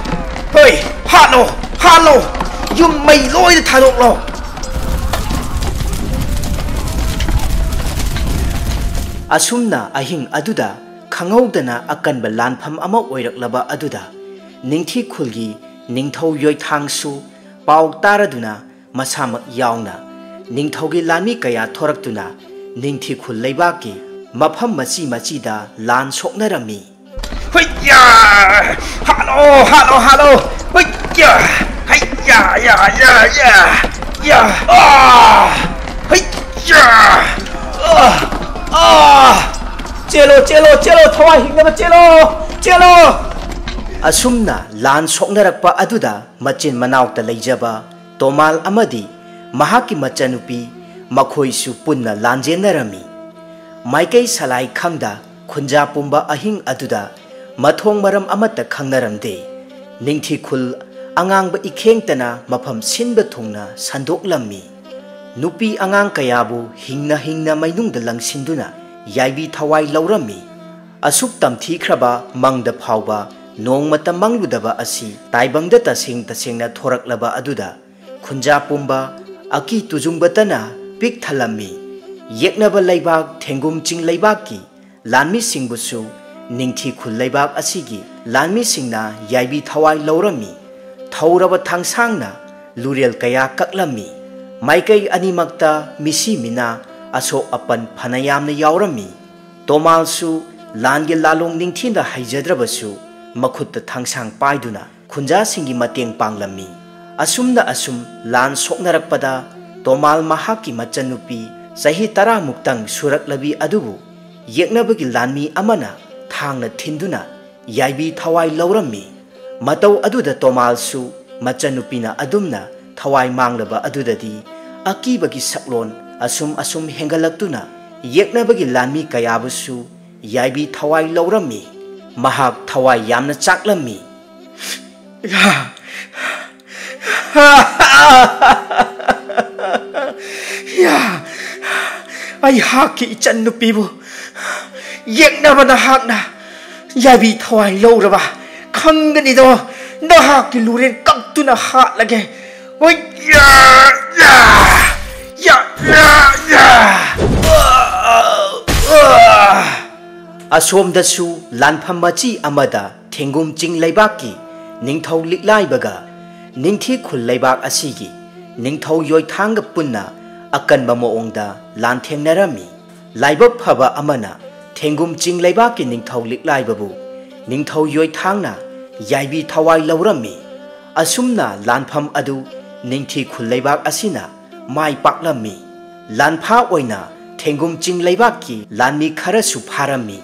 ꯍꯣꯏ, ꯍꯥꯠꯂꯣ! ꯍꯥꯠꯂꯣ! ꯌꯨꯝ ꯃꯩ ꯂꯣꯏꯅ ꯊꯥꯗꯣꯛꯂꯣ! ꯑꯁꯨꯝꯅ ꯑꯍꯤꯡ ꯑꯗꯨꯗ ꯈꯪꯍꯧꯗꯅ ꯑꯀꯟꯕ ꯂꯥꯟꯐꯝ ꯑꯃ ꯑꯣꯏꯔꯛꯂꯕ ꯑꯗꯨꯗ ꯅꯤꯡꯊꯤ ꯈꯨꯜꯒꯤ ꯅꯤꯡꯊꯧ ꯌꯣꯏꯊꯥꯡꯁꯨ ꯄꯥꯎ ꯇꯥꯔꯗꯨꯅ ꯃꯁꯥꯃꯛ ꯌꯥꯎꯅ ꯅꯤꯡꯊꯧꯒꯤ ꯂꯥꯟꯃꯤ ꯀꯌꯥ ꯊꯣꯔꯛꯇꯨꯅ ꯅꯤꯡꯊꯤ ꯈꯨꯜ ꯂꯩꯕꯥꯛꯀꯤ ꯃꯐꯝ ꯃꯆꯤ ꯃꯆꯤꯗ ꯂꯥꯟ ꯁꯣꯛꯅꯔꯝꯃꯤ꯫ ꯍꯨꯏꯌꯥ! ꯍꯥꯠꯂꯣ, ꯍꯥꯠꯂꯣ, ꯍꯥꯠꯂꯣ! ꯍꯨꯏꯌꯥ! ꯍꯩꯌꯥ! ꯌꯥ! ꯌꯥ! ꯌꯥ! ꯌꯥ! ꯑꯥ! ꯍꯨꯏꯌꯥ! ꯑꯥ! ꯑꯥ! ꯆꯦꯜꯂꯣ, ꯆꯦꯜꯂꯣ, ꯆꯦꯜꯂꯣ! ꯊꯋꯥꯏ ꯍꯤꯡꯅꯕ ꯆꯦꯜꯂꯣ! ꯆꯦꯜꯂꯣ! ꯑꯁꯨꯝꯅ ꯂꯥꯟ ꯁꯣꯛꯅꯔꯛꯄ ꯑꯗꯨꯗ ꯃꯆꯤꯟ ꯃꯅꯥꯎꯇ ꯂꯩꯖꯕ ꯇꯣꯃꯥꯜ ꯑꯃꯗꯤ ꯃꯍꯥꯛꯀꯤ ꯃꯆꯟꯅꯨꯄꯤ, ꯃꯈꯣꯏꯁꯨ ꯄꯨꯟꯅ ꯂꯥꯟꯖꯦꯟꯅꯔꯝꯃꯤ꯫ ꯃꯥꯏꯀꯩ ꯁꯂꯥꯏ ꯈꯪꯗ ꯈꯨꯟꯖꯥ ꯄꯨꯝꯕ ꯑꯍꯤꯡ ꯑꯗꯨꯗ ꯃꯊꯣꯡ ꯃꯔꯝ ꯑꯃꯠꯇ ꯈꯪꯅꯔꯝꯗꯦ꯫ ꯅꯤꯡꯊꯤꯈꯨꯜ ꯑꯉꯥꯡꯕ ꯏꯈꯦꯡꯇꯅ ꯃꯐꯝ ꯁꯤꯟꯕ ꯊꯨꯡꯅ ꯁꯟꯗꯣꯛꯂꯝꯃꯤ꯫ ꯅꯨꯄꯤ ꯑꯉꯥꯡ ꯀꯌꯥꯕꯨ ꯍꯤꯡꯅ ꯍꯤꯡꯅ ꯃꯩꯅꯨꯡꯗ ꯂꯪꯁꯤꯟꯗꯨꯅ ꯌꯥꯏꯕꯤ ꯊꯋꯥꯏ ꯂꯧꯔꯝꯃꯤ꯫ ꯑꯁꯨꯛ ꯇꯝꯊꯤꯈ꯭ꯔꯕ ꯃꯪꯗ ꯐꯥꯎꯕ ꯅꯣꯡꯃꯇ ꯃꯪꯂꯨꯗꯕ ꯑꯁꯤ ꯇꯥꯏꯕꯪꯗ ꯇꯁꯦꯡ ꯇꯁꯦꯡꯅ ꯊꯣꯔꯛꯂꯕ ꯑꯗꯨꯗ ꯈꯨꯟꯖꯥ ꯄꯨꯝꯕ ꯑꯀꯤ ꯇꯨꯖꯨꯡꯕꯇꯅ ꯄꯤꯛ ꯊꯜꯂꯝꯃꯤ꯫ ꯌꯦꯛꯅꯕ ꯂꯩꯕꯥꯛ ꯊꯦꯡꯒꯨꯝ ꯆꯤꯡ ꯂꯩꯕꯥꯛꯀꯤ ꯂꯥꯟꯃꯤꯁꯤꯡꯕꯨꯁꯨ ꯅꯤꯡꯊꯤ ꯈꯨꯜ ꯂꯩꯕꯥꯛ ꯑꯁꯤꯒꯤ ꯂꯥꯟꯃꯤꯁꯤꯡꯅ ꯌꯥꯏꯕꯤ ꯊꯋꯥꯏ ꯂꯧꯔꯝꯃꯤ꯫ ꯊꯧꯔꯕ ꯊꯥꯡꯁꯥꯡꯅ ꯂꯨꯔꯦꯜ ꯀꯌꯥ ꯀꯛꯂꯝꯃꯤ꯫ ꯃꯥꯏꯀꯩ ꯑꯅꯤꯃꯛꯇ ꯃꯤꯁꯤ ꯃꯤꯅꯥ ꯑꯁꯣꯛ ꯑꯄꯟ ꯐꯅ ꯌꯥꯝꯅ ꯌꯥꯎꯔꯝꯃꯤ꯫ ꯇꯣꯃꯥꯜꯁꯨ ꯂꯥꯟꯒꯤ ꯂꯥꯂꯣꯡ ꯅꯤꯡꯊꯤꯅ ꯍꯩꯖꯗ꯭ꯔꯕꯁꯨ ꯃꯈꯨꯠꯇ ꯊꯥꯡꯁꯥꯡ ꯄꯥꯏꯗꯨꯅ ꯈꯨꯟꯖꯥꯁꯤꯡꯒꯤ ꯃꯇꯦꯡ ꯄꯥꯡꯂꯝꯃꯤ꯫ ꯑꯁꯨꯝꯅ ꯑꯁꯨꯝ ꯂꯥꯟ ꯁꯣꯛꯅꯔꯛꯄꯗ ꯇꯣꯃꯥꯜ ꯃꯍꯥꯛꯀꯤ ꯃꯆꯟꯅꯨꯄꯤ ꯆꯍꯤ ꯇꯔꯥꯃꯨꯛꯇꯪ ꯁꯨꯔꯛꯂꯕꯤ ꯑꯗꯨꯕꯨ ꯌꯦꯛꯅꯕꯒꯤ ꯂꯥꯟꯃꯤ ꯑꯃꯅ ꯊꯥꯡꯅ ꯊꯤꯟꯗꯨꯅ ꯌꯥꯏꯕꯤ ꯊꯋꯥꯏ ꯂꯧꯔꯝꯃꯤ꯫ ꯃꯇꯧ ꯑꯗꯨꯗ ꯇꯣꯃꯥꯜꯁꯨ ꯃꯆꯟꯅꯨꯄꯤꯅ ꯑꯗꯨꯝꯅ ꯊꯋꯥꯏ ꯃꯥꯡꯂꯕ ꯑꯗꯨꯗꯗꯤ ꯑꯀꯤꯕꯒꯤ ꯁꯛꯂꯣꯟ ꯑꯁꯨꯝ ꯑꯁꯨꯝ ꯍꯦꯟꯒꯠꯂꯛꯇꯨꯅ ꯌꯦꯛꯅꯕꯒꯤ ꯂꯥꯟꯃꯤ ꯀꯌꯥꯕꯨꯁꯨ ꯌꯥꯏꯕꯤ ꯊꯋꯥꯏ ꯂꯧꯔꯝꯃꯤ꯫ ꯃꯍꯥꯛ ꯊꯋꯥꯏ ꯌꯥꯝꯅ ꯆꯥꯛꯂꯝꯃꯤ꯫ ꯌꯥ! ꯌꯥ! ꯑꯩꯍꯥꯛꯀꯤ ꯏꯆꯟ ꯅꯨꯄꯤꯕꯨ ꯌꯦꯛꯅꯕ ꯅꯍꯥꯛꯅ ꯌꯥꯏꯕꯤ ꯊꯋꯥꯏ ꯂꯧꯔꯕ ꯈꯪꯒꯅꯤꯗꯣ꯫ ꯅꯍꯥꯛꯀꯤ ꯂꯨꯔꯦꯟ ꯀꯛꯇꯨꯅ ꯍꯥꯠꯂꯒꯦ꯫ ꯍꯣꯏ! ꯌꯥ! ꯌꯥ! ꯌꯥ! ꯌꯥ! ꯌꯥ! ꯑꯁꯣꯝꯗꯁꯨ ꯂꯥꯟꯐꯝ ꯃꯆꯤ ꯑꯃꯗ ꯊꯦꯡꯒꯨꯝ ꯆꯤꯡ ꯂꯩꯕꯥꯛꯀꯤ ꯅꯤꯡꯊꯧ ꯂꯤꯛꯂꯥꯏꯕꯒ ꯅꯤꯡꯊꯤ ꯈꯨꯜ ꯂꯩꯕꯥꯛ ꯑꯁꯤꯒꯤ ꯅꯤꯡꯊꯧ ꯌꯣꯏꯊꯥꯡꯒ ꯄꯨꯟꯅ ꯑꯀꯟꯕ ꯃꯑꯣꯡꯗ ꯂꯥꯟꯊꯦꯡꯅꯔꯝꯃꯤ꯫ ꯂꯥꯏꯕꯛ ꯐꯕ ꯑꯃꯅ ꯊꯦꯡꯒꯨꯝ ꯆꯤꯡ ꯂꯩꯕꯥꯛꯀꯤ ꯅꯤꯡꯊꯧ ꯂꯤꯛꯂꯥꯏꯕꯕꯨ ꯅꯤꯡꯊꯧ ꯌꯣꯏꯊꯥꯡꯅ ꯌꯥꯏꯕꯤ ꯊꯋꯥꯏ ꯂꯧꯔꯝꯃꯤ꯫ ꯑꯁꯨꯝꯅ ꯂꯥꯟꯐꯝ ꯑꯗꯨ ꯅꯤꯡꯊꯤ ꯈꯨꯜ ꯂꯩꯕꯥꯛ ꯑꯁꯤꯅ ꯃꯥꯏ ꯄꯥꯛꯂꯝꯃꯤ꯫ ꯂꯥꯟꯐꯥ ꯑꯣꯏꯅ ꯊꯦꯡꯒꯨꯝ ꯆꯤꯡ ꯂꯩꯕꯥꯛꯀꯤ ꯂꯥꯟꯃꯤ ꯈꯔꯁꯨ ꯐꯥꯔꯝꯃꯤ꯫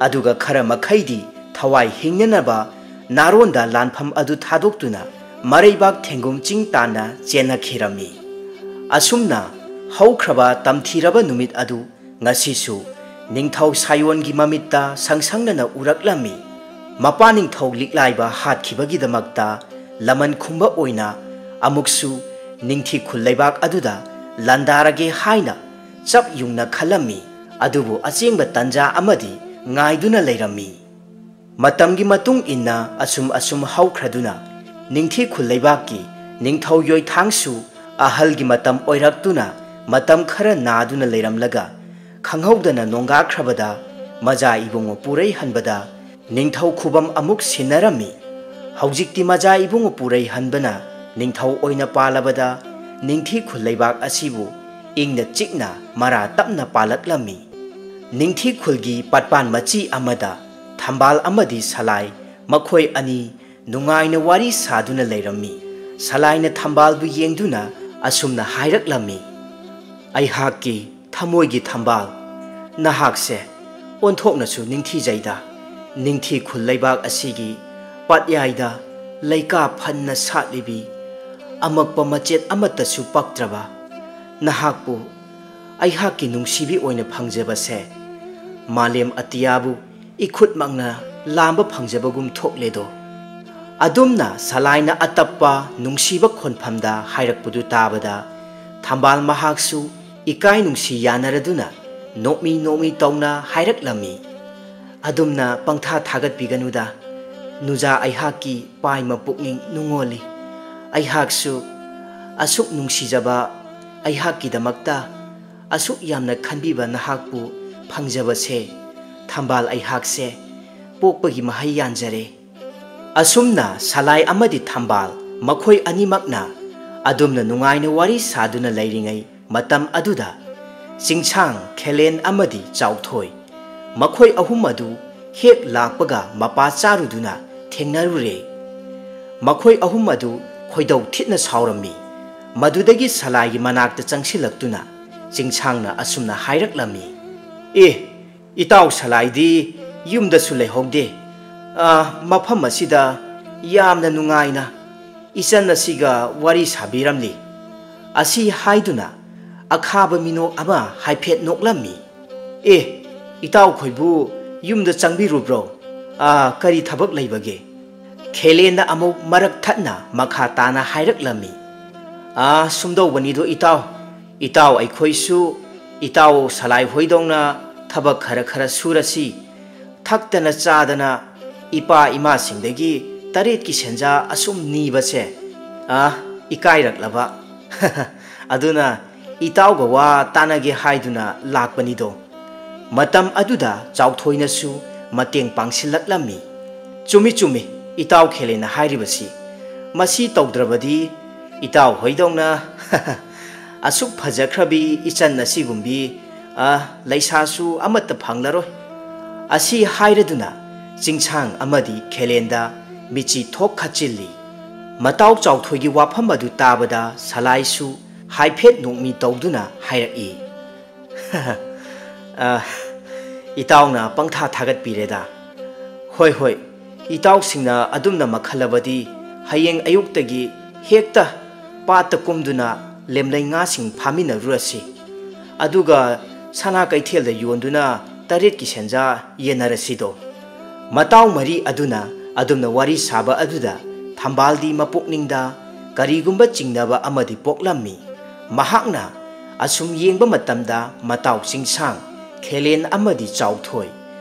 ꯑꯗꯨꯒ ꯈꯔ ꯃꯈꯩꯗꯤ ꯊꯋꯥꯏ ꯍꯤꯡꯅꯅꯕ ꯅꯥꯔꯣꯟꯗ ꯂꯥꯟꯐꯝ ꯑꯗꯨ ꯊꯥꯗꯣꯛꯇꯨꯅ ꯃꯔꯩꯕꯥꯛ ꯊꯦꯡꯒꯨꯝ ꯆꯤꯡ ꯇꯥꯟꯅ ꯆꯦꯟꯅꯈꯤꯔꯝꯃꯤ꯫ ꯑꯁꯨꯝꯅ ꯍꯧꯈ꯭ꯔꯕ ꯇꯝꯊꯤꯔꯕ ꯅꯨꯃꯤꯠ ꯑꯗꯨ ꯉꯁꯤꯁꯨ ꯅꯤꯡꯊꯧ ꯁꯥꯌꯣꯟꯒꯤ ꯃꯃꯤꯠꯇ ꯁꯪꯁꯪꯅꯅ ꯎꯔꯛꯂꯝꯃꯤ꯫ ꯃꯄꯥ ꯅꯤꯡꯊꯧ ꯂꯤꯛꯂꯥꯏꯕ ꯍꯥꯠꯈꯤꯕꯒꯤꯗꯃꯛꯇ ꯂꯃꯟ ꯈꯨꯝꯕ ꯑꯣꯏꯅ ꯑꯃꯨꯛꯁꯨ ꯅꯤꯡꯊꯤ ꯈꯨꯜ ꯂꯩꯕꯥꯛ ꯑꯗꯨꯗ ꯂꯥꯟꯗꯥꯔꯒꯦ ꯍꯥꯏꯅ ꯆꯞ ꯌꯨꯡꯅ ꯈꯜꯂꯝꯃꯤ꯫ ꯑꯗꯨꯕꯨ ꯑꯆꯦꯡꯕ ꯇꯟꯖꯥ ꯑꯃꯗꯤ ꯉꯥꯏꯗꯨꯅ ꯂꯩꯔꯝꯃꯤ꯫ ꯃꯇꯝꯒꯤ ꯃꯇꯨꯡ ꯏꯟꯅ ꯑꯁꯨꯝ ꯑꯁꯨꯝ ꯍꯧꯈ꯭ꯔꯗꯨꯅ ꯅꯤꯡꯊꯤ ꯈꯨꯜ ꯂꯩꯕꯥꯛꯀꯤ ꯅꯤꯡꯊꯧ ꯌꯣꯏꯊꯥꯡꯁꯨ ꯑꯍꯜꯒꯤ ꯃꯇꯝ ꯑꯣꯏꯔꯛꯇꯨꯅ ꯃꯇꯝ ꯈꯔ ꯅꯥꯗꯨꯅ ꯂꯩꯔꯝꯂꯒ ꯈꯪꯍꯧꯗꯅ ꯅꯣꯡꯒꯥꯈ꯭ꯔꯕꯗ ꯃꯖꯥ ꯏꯕꯨꯡꯉꯣ ꯄꯨꯔꯩ ꯍꯟꯕꯗ ꯅꯤꯡꯊꯧ ꯈꯨꯕꯝ ꯑꯃꯨꯛ ꯁꯤꯟꯅꯔꯝꯃꯤ꯫ ꯍꯧꯖꯤꯛꯇꯤ ꯃꯖꯥ ꯏꯕꯨꯡꯉꯣ ꯄꯨꯔꯩ ꯍꯟꯕꯅ ꯅꯤꯡꯊꯧ ꯑꯣꯏꯅ ꯄꯥꯜꯂꯕꯗ ꯅꯤꯡꯊꯤ ꯈꯨꯜ ꯂꯩꯕꯥꯛ ꯑꯁꯤꯕꯨ ꯏꯪꯅ ꯆꯤꯛꯅ ꯃꯔꯥ ꯇꯞꯅ ꯄꯥꯜꯂꯛꯂꯝꯃꯤ꯫ ꯅꯤꯡꯊꯤ ꯈꯨꯜꯒꯤ ꯄꯥꯠꯄꯥꯟ ꯃꯆꯤ ꯑꯃꯗ ꯊꯝꯕꯥꯜ ꯑꯃꯗꯤ ꯁꯂꯥꯏ ꯃꯈꯣꯏ ꯑꯅꯤ ꯅꯨꯡꯉꯥꯏꯅ ꯋꯥꯔꯤ ꯁꯥꯗꯨꯅ ꯂꯩꯔꯝꯃꯤ꯫ ꯁꯂꯥꯏꯅ ꯊꯝꯕꯥꯜꯕꯨ ꯌꯦꯡꯗꯨꯅ ꯑꯁꯨꯝꯅ ꯍꯥꯏꯔꯛꯂꯝꯃꯤ, "ꯑꯩꯍꯥꯛꯀꯤ ꯊꯃꯣꯏꯒꯤ ꯊꯝꯕꯥꯜ, ꯅꯍꯥꯛꯁꯦ ꯑꯣꯟꯊꯣꯛꯅꯁꯨ ꯅꯤꯡꯊꯤꯖꯩꯗ꯫ ꯅꯤꯡꯊꯤ ꯈꯨꯜ ꯂꯩꯕꯥꯛ ꯑꯁꯤꯒꯤ ꯄꯥꯠꯌꯥꯏꯗ ꯂꯩꯀꯥ ꯐꯟꯅ ꯁꯥꯠꯂꯤꯕꯤ ꯑꯃꯛꯄ ꯃꯆꯦꯠ ꯑꯃꯠꯇꯁꯨ ꯄꯛꯇ꯭ꯔꯕ ꯅꯍꯥꯛꯄꯨ ꯑꯩꯍꯥꯛꯀꯤ ꯅꯨꯡꯁꯤꯕꯤ ꯑꯣꯏꯅ ꯐꯪꯖꯕꯁꯦ ꯃꯥꯂꯦꯝ ꯑꯇꯤꯌꯥꯕꯨ ꯏꯈꯨꯠꯃꯛꯅ ꯂꯥꯝꯕ ꯐꯪꯖꯕꯒꯨꯝ ꯊꯣꯛꯂꯦꯗꯣ꯫" ꯑꯗꯨꯝꯅ ꯁꯂꯥꯏꯅ ꯑꯇꯞꯄ ꯅꯨꯡꯁꯤꯕ ꯈꯣꯟꯐꯝꯗ ꯍꯥꯏꯔꯛꯄꯗꯨ ꯇꯥꯕꯗ ꯊꯝꯕꯥꯜ ꯃꯍꯥꯛꯁꯨ ꯏꯀꯥꯏ ꯅꯨꯡꯁꯤ ꯌꯥꯅꯔꯗꯨꯅ ꯅꯣꯛꯃꯤ ꯅꯣꯛꯃꯤ ꯇꯧꯅ ꯍꯥꯏꯔꯛꯂꯝꯃꯤ, "ꯑꯗꯨꯝꯅ ꯄꯪꯊꯥ ꯊꯥꯒꯠꯄꯤꯒꯅꯨꯗ, ꯅꯨꯖꯥ ꯑꯩꯍꯥꯛꯀꯤ ꯄꯥꯏꯃ ꯄꯨꯛꯅꯤꯡ ꯅꯨꯡꯉꯣꯜꯂꯤ꯫ ꯑꯩꯍꯥꯛꯁꯨ ꯑꯁꯨꯛ ꯅꯨꯡꯁꯤꯖꯕ, ꯑꯩꯍꯥꯛꯀꯤꯗꯃꯛꯇ ꯑꯁꯨꯛ ꯌꯥꯝꯅ ꯈꯟꯕꯤꯕ ꯅꯍꯥꯛꯄꯨ ꯐꯪꯖꯕꯁꯦ ꯊꯝꯕꯥꯜ ꯑꯩꯍꯥꯛꯁꯦ ꯄꯣꯛꯄꯒꯤ ꯃꯍꯩ ꯌꯥꯟꯖꯔꯦ꯫" ꯑꯁꯨꯝꯅ ꯁꯂꯥꯏ ꯑꯃꯗꯤ ꯊꯝꯕꯥꯜ ꯃꯈꯣꯏ ꯑꯅꯤꯃꯛꯅ ꯑꯗꯨꯝꯅ ꯅꯨꯡꯉꯥꯏꯅ ꯋꯥꯔꯤ ꯁꯥꯗꯨꯅ ꯂꯩꯔꯤꯉꯩ ꯃꯇꯝ ꯑꯗꯨꯗ ꯆꯤꯡꯁꯥꯡ, ꯈꯦꯂꯦꯟ ꯑꯃꯗꯤ ꯆꯥꯎꯊꯣꯏ ꯃꯈꯣꯏ ꯑꯍꯨꯝ ꯑꯗꯨ ꯍꯦꯛ ꯂꯥꯛꯄꯒ ꯃꯄꯥ ꯆꯥꯔꯨꯗꯨꯅ ꯊꯦꯡꯅꯔꯨꯔꯦ꯫ ꯃꯈꯣꯏ ꯑꯍꯨꯝ ꯑꯗꯨ ꯈꯣꯏꯗꯧ ꯊꯤꯠꯅ ꯁꯥꯎꯔꯝꯃꯤ꯫ ꯃꯗꯨꯗꯒꯤ ꯁꯂꯥꯏꯒꯤ ꯃꯅꯥꯛꯇ ꯆꯪꯁꯤꯜꯂꯛꯇꯨꯅ ꯆꯤꯡꯁꯥꯡꯅ ꯑꯁꯨꯝꯅ ꯍꯥꯏꯔꯛꯂꯝꯃꯤ, "ꯑꯦ, ꯏꯇꯥꯎ ꯁꯂꯥꯏꯗꯤ ꯌꯨꯝꯗꯁꯨ ꯂꯩꯍꯧꯗꯦ꯫ ꯑ, ꯃꯐꯝ ꯑꯁꯤꯗ ꯌꯥꯝꯅ ꯅꯨꯡꯉꯥꯏꯅ ꯏꯆꯟ ꯑꯁꯤꯒ ꯋꯥꯔꯤ ꯁꯥꯕꯤꯔꯝꯂꯤ꯫" ꯑꯁꯤ ꯍꯥꯏꯗꯨꯅ ꯑꯈꯥꯕ ꯃꯤꯅꯣꯛ ꯑꯃ ꯍꯥꯏꯐꯦꯠ ꯅꯣꯛꯂꯝꯃꯤ꯫ "ꯑꯦ, "ꯏꯇꯥꯎꯈꯣꯏꯕꯨ ꯌꯨꯝꯗ ꯆꯪꯕꯤꯔꯨꯕ꯭ꯔꯣ? ꯑꯥ, ꯀꯔꯤ ꯊꯕꯛ ꯂꯩꯕꯒꯦ?" ꯈꯦꯂꯦꯟꯅ ꯑꯃꯨꯛ ꯃꯔꯛ ꯊꯠꯅ ꯃꯈꯥ ꯇꯥꯅ ꯍꯥꯏꯔꯛꯂꯝꯃꯤ꯫ "ꯑꯥ, ꯁꯨꯝꯗꯧꯕꯅꯤꯗꯣ ꯏꯇꯥꯎ, ꯏꯇꯥꯎ ꯑꯩꯈꯣꯏꯁꯨ ꯏꯇꯥꯎ ꯁꯂꯥꯏ ꯍꯣꯏꯗꯧꯅ ꯊꯕꯛ ꯈꯔ ꯈꯔ ꯁꯨꯔꯁꯤ꯫ ꯊꯛꯇꯅ ꯆꯥꯗꯅ ꯏꯄꯥ ꯏꯃꯥꯁꯤꯡꯗꯒꯤ ꯇꯔꯦꯠꯀꯤ ꯁꯦꯟꯖꯥ ꯑꯁꯨꯝ ꯅꯤꯕꯁꯦ, ꯑꯥ, ꯏꯀꯥꯏꯔꯛꯂꯕ꯫ ꯑꯗꯨꯅ ꯏꯇꯥꯎꯒ ꯋꯥ ꯇꯥꯅꯒꯦ ꯍꯥꯏꯗꯨꯅ ꯂꯥꯛꯄꯅꯤꯗꯣ꯫ ꯃꯇꯝ ꯑꯗꯨꯗ ꯆꯥꯎꯊꯣꯏꯅꯁꯨ ꯃꯇꯦꯡ ꯄꯥꯡꯁꯤꯜꯂꯛꯂꯝꯃꯤ꯫ ꯆꯨꯝꯃꯤ, ꯆꯨꯝꯃꯤ, ꯏꯇꯥꯎ ꯈꯦꯂꯦꯟꯅ ꯍꯥꯏꯔꯤꯕꯁꯤ꯫ ꯃꯁꯤ ꯇꯧꯗ꯭ꯔꯕꯗꯤ ꯏꯇꯥꯎ ꯍꯣꯏꯗꯧꯅ ꯑꯁꯨꯛ ꯐꯖꯈ꯭ꯔꯕꯤ ꯏꯆꯟ ꯑꯁꯤꯒꯨꯝꯕꯤ, ꯑ, ꯂꯩꯁꯥꯁꯨ ꯑꯃꯠꯇ ꯐꯪꯂꯔꯣꯏ꯫" ꯑꯁꯤ ꯍꯥꯏꯔꯗꯨꯅ ꯆꯤꯡꯁꯥꯡ ꯑꯃꯗꯤ ꯈꯦꯂꯦꯟꯗ ꯃꯤꯆꯤ ꯊꯣꯛ ꯈꯠꯆꯤꯜꯂꯤ꯫ ꯃꯇꯥꯎ ꯆꯥꯎꯊꯣꯏꯒꯤ ꯋꯥꯐꯝ ꯑꯗꯨ ꯇꯥꯕꯗ ꯁꯂꯥꯏꯁꯨ ꯍꯥꯏꯐꯦꯠ ꯅꯣꯛꯃꯤ ꯇꯧꯗꯨꯅ ꯍꯥꯏꯔꯛꯏ, "ꯑ, ꯏꯇꯥꯎꯅ ꯄꯪꯊꯥ ꯊꯥꯒꯠꯄꯤꯔꯦꯗ꯫ ꯍꯣꯏ, ꯍꯣꯏ, ꯏꯇꯥꯎꯁꯤꯡꯅ ꯑꯗꯨꯝꯅ ꯃꯈꯜꯂꯕꯗꯤ ꯍꯌꯦꯡ ꯑꯌꯨꯛꯇꯒꯤ ꯍꯦꯛꯇ ꯄꯥꯠꯇ ꯀꯨꯝꯗꯨꯅ ꯂꯦꯝꯂꯩ ꯉꯥꯁꯤꯡ ꯐꯥꯃꯤꯟꯅꯔꯨꯔꯁꯤ꯫ ꯑꯗꯨꯒ ꯁꯅꯥ ꯀꯩꯊꯦꯜꯗ ꯌꯣꯟꯗꯨꯅ ꯇꯔꯦꯠꯀꯤ ꯁꯦꯟꯖꯥ ꯌꯦꯟꯅꯔꯁꯤꯗꯣ꯫" ꯃꯇꯥꯎ ꯃꯔꯤ ꯑꯗꯨꯅ ꯑꯗꯨꯝꯅ ꯋꯥꯔꯤ ꯁꯥꯕ ꯑꯗꯨꯗ ꯊꯝꯕꯥꯜꯗꯤ ꯃꯄꯨꯛꯅꯤꯡꯗ ꯀꯔꯤꯒꯨꯝꯕ ꯆꯤꯡꯅꯕ ꯑꯃꯗꯤ ꯄꯣꯛꯂꯝꯃꯤ꯫ ꯃꯍꯥꯛꯅ ꯑꯁꯨꯝ ꯌꯦꯡꯕ ꯃꯇꯝꯗ ꯃꯇꯥꯎ ꯆꯤꯡꯁꯥꯡ, ꯈꯦꯂꯦꯟ ꯑꯃꯗꯤ ꯆꯥꯎꯊꯣꯏ,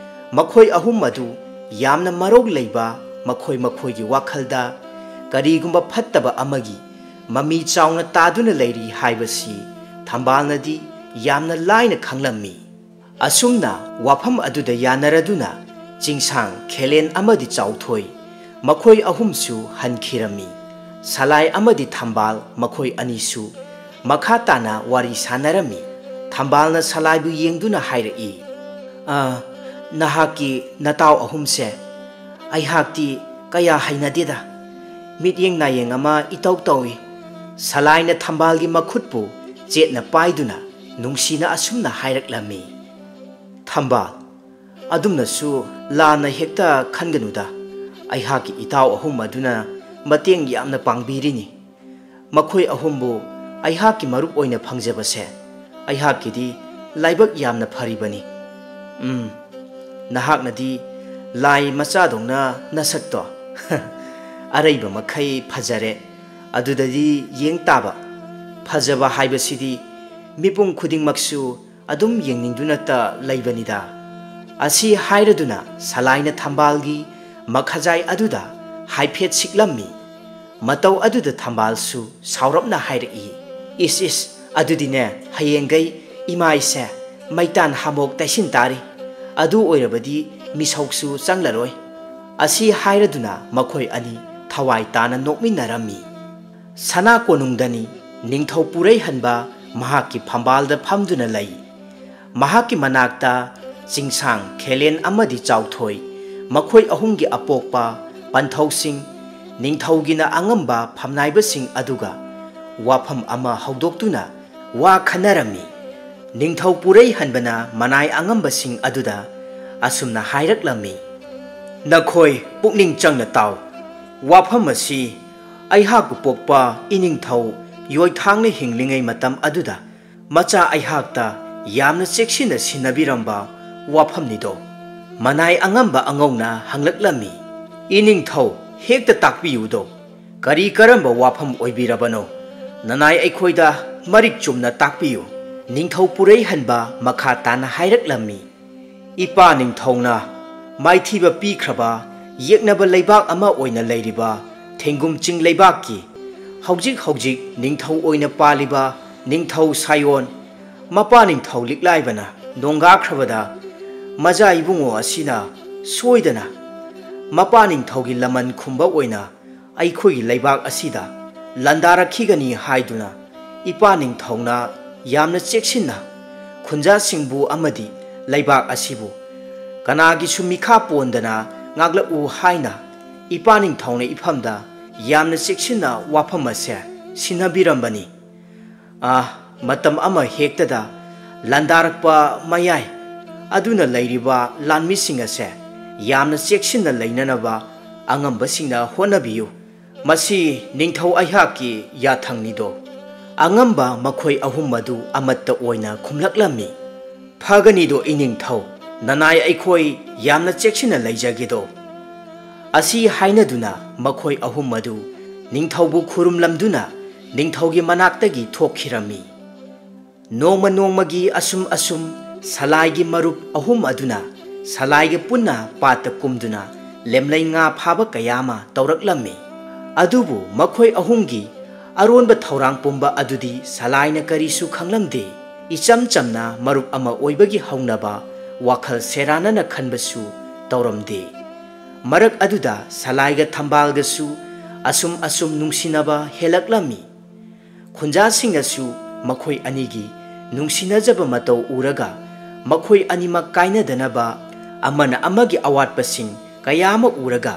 ꯃꯈꯣꯏ ꯑꯍꯨꯝ ꯑꯗꯨ ꯌꯥꯝꯅ ꯃꯔꯧ ꯂꯩꯕ, ꯃꯈꯣꯏ ꯃꯈꯣꯏꯒꯤ ꯋꯥꯈꯜꯗ ꯀꯔꯤꯒꯨꯝꯕ ꯐꯠꯇꯕ ꯑꯃꯒꯤ ꯃꯃꯤ ꯆꯥꯎꯅ ꯇꯥꯗꯨꯅ ꯂꯩꯔꯤ ꯍꯥꯏꯕꯁꯤ ꯊꯝꯕꯥꯜꯅꯗꯤ ꯌꯥꯝꯅ ꯂꯥꯏꯅ ꯈꯪꯂꯝꯃꯤ꯫ ꯑꯁꯨꯝꯅ ꯋꯥꯐꯝ ꯑꯗꯨꯗ ꯌꯥꯅꯔꯗꯨꯅ ꯆꯤꯡꯁꯥꯡ, ꯈꯦꯂꯦꯟ ꯑꯃꯗꯤ ꯆꯥꯎꯊꯣꯏ, ꯃꯈꯣꯏ ꯑꯍꯨꯝꯁꯨ ꯍꯟꯈꯤꯔꯝꯃꯤ꯫ ꯁꯂꯥꯏ ꯑꯃꯗꯤ ꯊꯝꯕꯥꯜ ꯃꯈꯣꯏ ꯑꯅꯤꯁꯨ ꯃꯈꯥ ꯇꯥꯅ ꯋꯥꯔꯤ ꯁꯥꯟꯅꯔꯝꯃꯤ꯫ ꯊꯝꯕꯥꯜꯅ ꯁꯂꯥꯏꯕꯨ ꯌꯦꯡꯗꯨꯅ ꯍꯥꯏꯔꯛꯏ, "ꯑ, ꯅꯍꯥꯛꯀꯤ ꯅꯇꯥꯎ ꯑꯍꯨꯝꯁꯦ ꯑꯩꯍꯥꯛꯇꯤ ꯀꯌꯥ ꯍꯩꯅꯗꯦꯗ꯫ ꯃꯤꯠꯌꯦꯡ ꯅꯥꯌꯦꯡ ꯑꯃ ꯏꯇꯧ ꯇꯧꯏ꯫" ꯁꯂꯥꯏꯅ ꯊꯝꯕꯥꯜꯒꯤ ꯃꯈꯨꯠꯄꯨ ꯆꯦꯠꯅ ꯄꯥꯏꯗꯨꯅ ꯅꯨꯡꯁꯤꯅ ꯑꯁꯨꯝꯅ ꯍꯥꯏꯔꯛꯂꯝꯃꯤ, "ꯊꯝꯕꯥꯜ, ꯑꯗꯨꯝꯅꯁꯨ ꯂꯥꯟꯅ ꯍꯦꯛꯇ ꯈꯟꯒꯅꯨꯗ꯫ ꯑꯩꯍꯥꯛꯀꯤ ꯏꯇꯥꯎ ꯑꯍꯨꯝ ꯑꯗꯨꯅ ꯃꯇꯦꯡ ꯌꯥꯝꯅ ꯄꯥꯡꯕꯤꯔꯤꯅꯤ꯫ ꯃꯈꯣꯏ ꯑꯍꯨꯝꯕꯨ ꯑꯩꯍꯥꯛꯀꯤ ꯃꯔꯨꯞ ꯑꯣꯏꯅ ꯐꯪꯖꯕꯁꯦ ꯑꯩꯍꯥꯛꯀꯤꯗꯤ ꯂꯥꯏꯕꯛ ꯌꯥꯝꯅ ꯐꯔꯤꯕꯅꯤ꯫" "ꯎꯝ, ꯅꯍꯥꯛꯅꯗꯤ ꯂꯥꯏ ꯃꯆꯥꯗꯧꯅ ꯅꯁꯛꯇꯣ ꯑꯔꯩꯕ ꯃꯈꯩ ꯐꯖꯔꯦ꯫ ꯑꯗꯨꯗꯗꯤ ꯌꯦꯡ ꯇꯥꯕ꯫ ꯐꯖꯕ ꯍꯥꯏꯕꯁꯤꯗꯤ ꯃꯤꯄꯨꯝ ꯈꯨꯗꯤꯡꯃꯛꯁꯨ ꯑꯗꯨꯝ ꯌꯦꯡꯅꯤꯡꯗꯨꯅꯇ ꯂꯩꯕꯅꯤꯗ"꯫ ꯑꯁꯤ ꯍꯥꯏꯔꯗꯨꯅ ꯁꯂꯥꯏꯅ ꯊꯝꯕꯥꯜꯒꯤ ꯃꯈꯖꯥꯏ ꯑꯗꯨꯗ ꯍꯥꯏꯐꯦꯠ ꯁꯤꯛꯂꯝꯃꯤ꯫ ꯃꯇꯧ ꯑꯗꯨꯗ ꯊꯝꯕꯥꯜꯁꯨ ꯁꯥꯎꯔꯞꯅ ꯍꯥꯏꯔꯛꯏ, "ꯏꯁ ꯏꯁ, ꯑꯗꯨꯗꯤꯅꯦ, ꯍꯌꯦꯡꯒꯩ ꯏꯃꯥꯏꯁꯦ ꯃꯩꯇꯥꯟ ꯍꯥꯃꯣꯛ ꯇꯩꯁꯤꯟ ꯇꯥꯔꯤ꯫ ꯑꯗꯨ ꯑꯣꯏꯔꯕꯗꯤ ꯃꯤꯁꯧꯁꯨ ꯆꯪꯂꯔꯣꯏ"꯫ ꯑꯁꯤ ꯍꯥꯏꯔꯗꯨꯅ ꯃꯈꯣꯏ ꯑꯅꯤ ꯊꯋꯥꯏ ꯇꯥꯅ ꯅꯣꯛꯃꯤꯟꯅꯔꯝꯃꯤ꯫ ꯁꯅꯥ ꯀꯣꯅꯨꯡꯗꯅꯤ ꯅꯤꯡꯊꯧ ꯄꯨꯔꯩꯍꯟꯕ ꯃꯍꯥꯛꯀꯤ ꯐꯝꯕꯥꯜꯗ ꯐꯝꯗꯨꯅ ꯂꯩ꯫ ꯃꯍꯥꯛꯀꯤ ꯃꯅꯥꯛꯇ ꯆꯤꯡꯁꯥꯡ ꯈꯦꯂꯦꯟ ꯑꯃꯗꯤ ꯆꯥꯎꯊꯣꯏ, ꯃꯈꯣꯏ ꯑꯍꯨꯝꯒꯤ ꯑꯄꯣꯛꯄ ꯄꯟꯊꯧꯁꯤꯡ, ꯅꯤꯡꯊꯧꯒꯤꯅ ꯑꯉꯝꯕ ꯐꯝꯅꯥꯏꯕꯁꯤꯡ ꯑꯗꯨꯒ ꯋꯥꯐꯝ ꯑꯃ ꯍꯧꯗꯣꯛꯇꯨꯅ ꯋꯥ ꯈꯟꯅꯔꯝꯃꯤ꯫ ꯅꯤꯡꯊꯧ ꯄꯨꯔꯩꯍꯟꯕꯅ ꯃꯅꯥꯏ ꯑꯉꯝꯕꯁꯤꯡ ꯑꯗꯨꯗ ꯑꯁꯨꯝꯅ ꯍꯥꯏꯔꯛꯂꯝꯃꯤ, "ꯅꯈꯣꯏ ꯄꯨꯛꯅꯤꯡ ꯆꯪꯅ ꯇꯥꯎ꯫ ꯋꯥꯐꯝ ꯑꯁꯤ ꯑꯩꯍꯥꯛꯄꯨ ꯄꯣꯛꯄ ꯏꯅꯤꯡꯊꯧ ꯌꯣꯏꯊꯥꯡꯅ ꯍꯤꯡꯂꯤꯉꯩ ꯃꯇꯝ ꯑꯗꯨꯗ ꯃꯆꯥ ꯑꯩꯍꯥꯛꯇ ꯌꯥꯝꯅ ꯆꯦꯛꯁꯤꯟꯅ ꯁꯤꯟꯅꯕꯤꯔꯝꯕ ꯋꯥꯐꯝꯅꯤꯗꯣ"꯫ ꯃꯅꯥꯏ ꯑꯉꯝꯕ ꯑꯉꯧꯅ ꯍꯪꯂꯛꯂꯝꯃꯤ, "ꯏꯅꯤꯡꯊꯧ, ꯍꯦꯛꯇ ꯇꯥꯛꯄꯤꯌꯨꯗꯣ, ꯀꯔꯤ ꯀꯔꯝꯕ ꯋꯥꯐꯝ ꯑꯣꯏꯕꯤꯔꯕꯅꯣ? ꯅꯅꯥꯏ ꯑꯩꯈꯣꯏꯗ ꯃꯔꯤꯛ ꯆꯨꯝꯅ ꯇꯥꯛꯄꯤꯌꯨ"꯫ ꯅꯤꯡꯊꯧ ꯄꯨꯔꯩꯍꯟꯕ ꯃꯈꯥ ꯇꯥꯅ ꯍꯥꯏꯔꯛꯂꯝꯃꯤ, "ꯏꯄꯥ ꯅꯤꯡꯊꯧꯅ ꯃꯥꯏꯊꯤꯕ ꯄꯤꯈ꯭ꯔꯕ ꯌꯦꯛꯅꯕ ꯂꯩꯕꯥꯛ ꯑꯃ ꯑꯣꯏꯅ ꯂꯩꯔꯤꯕ ꯊꯦꯡꯒꯨꯝ ꯆꯤꯡ ꯂꯩꯕꯥꯛꯀꯤ ꯍꯧꯖꯤꯛ ꯍꯧꯖꯤꯛ ꯅꯤꯡꯊꯧ ꯑꯣꯏꯅ ꯄꯥꯜꯂꯤꯕ ꯅꯤꯡꯊꯧ ꯁꯥꯌꯣꯟ, ꯃꯄꯥ ꯅꯤꯡꯊꯧ ꯂꯤꯛꯂꯥꯏꯕꯅ ꯅꯣꯡꯒꯥꯈ꯭ꯔꯕꯗ ꯃꯖꯥ ꯏꯕꯨꯡꯉꯣ ꯑꯁꯤꯅ ꯁꯣꯏꯗꯅ ꯃꯄꯥ ꯅꯤꯡꯊꯧꯒꯤ ꯂꯃꯟ ꯈꯨꯝꯕ ꯑꯣꯏꯅ ꯑꯩꯈꯣꯏꯒꯤ ꯂꯩꯕꯥꯛ ꯑꯁꯤꯗ ꯂꯥꯟꯗꯥꯔꯛꯈꯤꯒꯅꯤ ꯍꯥꯏꯗꯨꯅ ꯏꯄꯥ ꯅꯤꯡꯊꯧꯅ ꯌꯥꯝꯅ ꯆꯦꯛꯁꯤꯟꯅ ꯈꯨꯟꯖꯥꯁꯤꯡꯕꯨ ꯑꯃꯗꯤ ꯂꯩꯕꯥꯛ ꯑꯁꯤꯕꯨ ꯀꯅꯥꯒꯤꯁꯨ ꯃꯤꯈꯥ ꯄꯣꯟꯗꯅ ꯉꯥꯛꯂꯛꯎ ꯍꯥꯏꯅ ꯏꯄꯥ ꯅꯤꯡꯊꯧꯅ ꯏꯐꯝꯗ ꯌꯥꯝꯅ ꯆꯦꯛꯁꯤꯟꯅ ꯋꯥꯐꯝ ꯑꯁꯦ ꯁꯤꯟꯅꯕꯤꯔꯝꯕꯅꯤ꯫ ꯑꯥ, ꯃꯇꯝ ꯑꯃ ꯍꯦꯛꯇꯗ ꯂꯥꯟꯗꯥꯔꯛꯄ ꯃꯌꯥꯏ ꯑꯗꯨꯅ ꯂꯩꯔꯤꯕ ꯂꯥꯟꯃꯤꯁꯤꯡ ꯑꯁꯦ ꯌꯥꯝꯅ ꯆꯦꯛꯁꯤꯟꯅ ꯂꯩꯅꯅꯕ ꯑꯉꯝꯕꯁꯤꯡꯅ ꯍꯣꯠꯅꯕꯤꯌꯨ꯫ ꯃꯁꯤ ꯅꯤꯡꯊꯧ ꯑꯩꯍꯥꯛꯀꯤ ꯌꯥꯊꯪꯅꯤꯗꯣ"꯫ ꯑꯉꯝꯕ ꯃꯈꯣꯏ ꯑꯍꯨꯝ ꯑꯗꯨ ꯑꯃꯠꯇ ꯑꯣꯏꯅ ꯈꯨꯝꯂꯛꯂꯝꯃꯤ, "ꯐꯒꯅꯤꯗꯣ ꯏꯅꯤꯡꯊꯧ, "ꯅꯅꯥꯏ ꯑꯩꯈꯣꯏ ꯌꯥꯝꯅ ꯆꯦꯛꯁꯤꯟꯅ ꯂꯩꯖꯒꯦꯗꯣ?" ꯑꯁꯤ ꯍꯥꯏꯅꯗꯨꯅ ꯃꯈꯣꯏ ꯑꯍꯨꯝ ꯑꯗꯨ ꯅꯤꯡꯊꯧꯕꯨ ꯈꯨꯔꯨꯝꯂꯝꯗꯨꯅ ꯅꯤꯡꯊꯧꯒꯤ ꯃꯅꯥꯛꯇꯒꯤ ꯊꯣꯛꯈꯤꯔꯝꯃꯤ꯫ ꯅꯣꯡꯃ ꯅꯣꯡꯃꯒꯤ ꯑꯁꯨꯝ ꯑꯁꯨꯝ ꯁꯂꯥꯏꯒꯤ ꯃꯔꯨꯞ ꯑꯍꯨꯝ ꯑꯗꯨꯅ ꯁꯂꯥꯏꯒ ꯄꯨꯟꯅ ꯄꯥꯠꯇ ꯀꯨꯝꯗꯨꯅ ꯂꯦꯝꯂꯩ ꯉꯥ ꯐꯥꯕ ꯀꯌꯥ ꯑꯃ ꯇꯧꯔꯛꯂꯝꯃꯤ꯫ ꯑꯗꯨꯕꯨ ꯃꯈꯣꯏ ꯑꯍꯨꯝꯒꯤ ꯑꯔꯣꯟꯕ ꯊꯧꯔꯥꯡ ꯄꯨꯝꯕ ꯑꯗꯨꯗꯤ ꯁꯂꯥꯏꯅ ꯀꯔꯤꯁꯨ ꯈꯪꯂꯝꯗꯦ꯫ ꯏꯆꯝ ꯆꯝꯅ ꯃꯔꯨꯞ ꯑꯃ ꯑꯣꯏꯕꯒꯤ ꯍꯧꯅꯕ ꯋꯥꯈꯜ ꯁꯦꯔꯥꯟꯅꯅ ꯈꯟꯕꯁꯨ ꯇꯧꯔꯝꯗꯦ꯫ ꯃꯔꯛ ꯑꯗꯨꯗ ꯁꯂꯥꯏꯒ ꯊꯝꯕꯥꯜꯒꯁꯨ ꯑꯁꯨꯝ ꯑꯁꯨꯝ ꯅꯨꯡꯁꯤꯅꯕ ꯍꯦꯜꯂꯛꯂꯝꯃꯤ꯫ ꯈꯨꯟꯖꯥꯁꯤꯡꯅꯁꯨ ꯃꯈꯣꯏ ꯑꯅꯤꯒꯤ ꯅꯨꯡꯁꯤꯅꯖꯕ ꯃꯇꯧ ꯎꯔꯒ ꯃꯈꯣꯏ ꯑꯅꯤꯃꯛ ꯀꯥꯏꯅꯗꯅꯕ ꯑꯃꯅ ꯑꯃꯒꯤ ꯑꯋꯥꯠꯄꯁꯤꯡ ꯀꯌꯥ ꯑꯃ ꯎꯔꯒ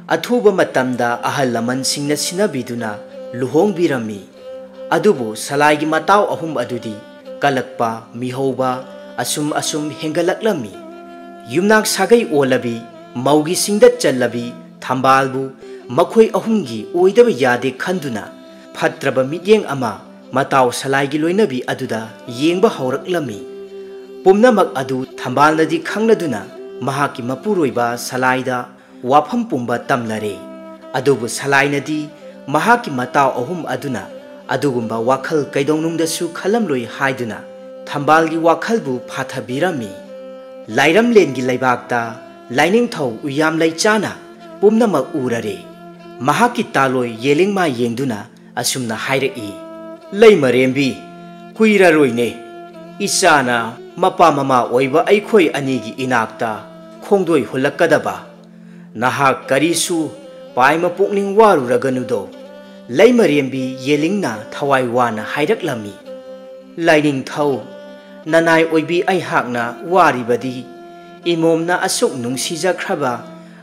ꯑꯊꯨꯕ ꯃꯇꯝꯗ ꯑꯍꯜ ꯂꯃꯟꯁꯤꯡꯅ ꯁꯤꯟꯅꯕꯤꯗꯨꯅ ꯂꯨꯍꯣꯡꯕꯤꯔꯝꯃꯤ꯫ ꯑꯗꯨꯕꯨ ꯁꯂꯥꯏꯒꯤ ꯃꯇꯥꯎ ꯑꯍꯨꯝ ꯑꯗꯨꯗꯤ ꯀꯂꯛꯄ, ꯃꯤꯍꯧꯕ ꯑꯁꯨꯝ ꯑꯁꯨꯝ ꯍꯦꯟꯒꯠꯂꯛꯂꯝꯃꯤ꯫ ꯌꯨꯝꯅꯥꯛ ꯁꯥꯒꯩ ꯑꯣꯜꯂꯕꯤ, ꯃꯧꯒꯤ ꯁꯤꯡꯗꯠ ꯆꯜꯂꯕꯤ ꯊꯝꯕꯥꯜꯕꯨ ꯃꯈꯣꯏ ꯑꯍꯨꯝꯒꯤ ꯑꯣꯏꯗꯕ ꯌꯥꯗꯦ ꯈꯟꯗꯨꯅ ꯐꯠꯇ꯭ꯔꯕ ꯃꯤꯠꯌꯦꯡ ꯑꯃ ꯃꯇꯥꯎ ꯁꯂꯥꯏꯒꯤ ꯂꯣꯏꯅꯕꯤ ꯑꯗꯨꯗ ꯌꯦꯡꯕ ꯍꯧꯔꯛꯂꯝꯃꯤ꯫ ꯄꯨꯝꯅꯃꯛ ꯑꯗꯨ ꯊꯝꯕꯥꯜꯅꯗꯤ ꯈꯪꯂꯗꯨꯅ ꯃꯍꯥꯛꯀꯤ ꯃꯄꯨꯔꯣꯏꯕ ꯁꯂꯥꯏꯗ ꯋꯥꯐꯝ ꯄꯨꯝꯕ ꯇꯝꯂꯔꯦ꯫ ꯑꯗꯨꯕꯨ ꯁꯂꯥꯏꯅꯗꯤ ꯃꯍꯥꯛꯀꯤ ꯃꯇꯥꯎ ꯑꯍꯨꯝ ꯑꯗꯨꯅ ꯑꯗꯨꯒꯨꯝꯕ ꯋꯥꯈꯜ ꯀꯩꯗꯧꯅꯨꯡꯗꯁꯨ ꯈꯜꯂꯝꯂꯣꯏ ꯍꯥꯏꯗꯨꯅ ꯊꯝꯕꯥꯜꯒꯤ ꯋꯥꯈꯜꯕꯨ ꯐꯥꯊꯕꯤꯔꯝꯃꯤ꯫ ꯂꯥꯏꯔꯝꯂꯦꯟꯒꯤ ꯂꯩꯕꯥꯛꯇ ꯂꯥꯏꯅꯤꯡꯊꯧ ꯎꯌꯥꯝ ꯂꯩꯆꯥꯅ ꯄꯨꯝꯅꯃꯛ ꯎꯔꯔꯦ꯫ ꯃꯍꯥꯛꯀꯤ ꯇꯥꯂꯣꯏ ꯌꯦꯂꯤꯡꯃꯥ ꯌꯦꯡꯗꯨꯅ ꯑꯁꯨꯝꯅ ꯍꯥꯏꯔꯛꯏ, "ꯂꯩꯃꯔꯦꯝꯕꯤ, ꯀꯨꯏꯔꯔꯣꯏꯅꯦ ꯏꯆꯥꯅ ꯃꯄꯥ ꯃꯃꯥ ꯑꯣꯏꯕ ꯑꯩꯈꯣꯏ ꯑꯅꯤꯒꯤ ꯏꯅꯥꯛꯇ ꯈꯣꯡꯗꯣꯏ ꯍꯨꯜꯂꯛꯀꯗꯕ꯫ ꯅꯍꯥꯛ ꯀꯔꯤꯁꯨ ꯄꯥꯏꯃ ꯄꯨꯛꯅꯤꯡ ꯋꯥꯔꯨꯔꯒꯅꯨꯗꯣ꯫" ꯂꯩꯃꯔꯦꯝꯕꯤ ꯌꯦꯂꯤꯡꯅ ꯊꯋꯥꯏ ꯋꯥꯅ ꯍꯥꯏꯔꯛꯂꯝꯃꯤ, "ꯂꯥꯏꯅꯤꯡꯊꯧ, ꯅꯅꯥꯏ ꯑꯣꯏꯕꯤ ꯑꯩꯍꯥꯛꯅ ꯋꯥꯔꯤꯕꯗꯤ ꯏꯃꯣꯝꯅ ꯑꯁꯨꯛ ꯅꯨꯡꯁꯤꯖꯈ꯭ꯔꯕ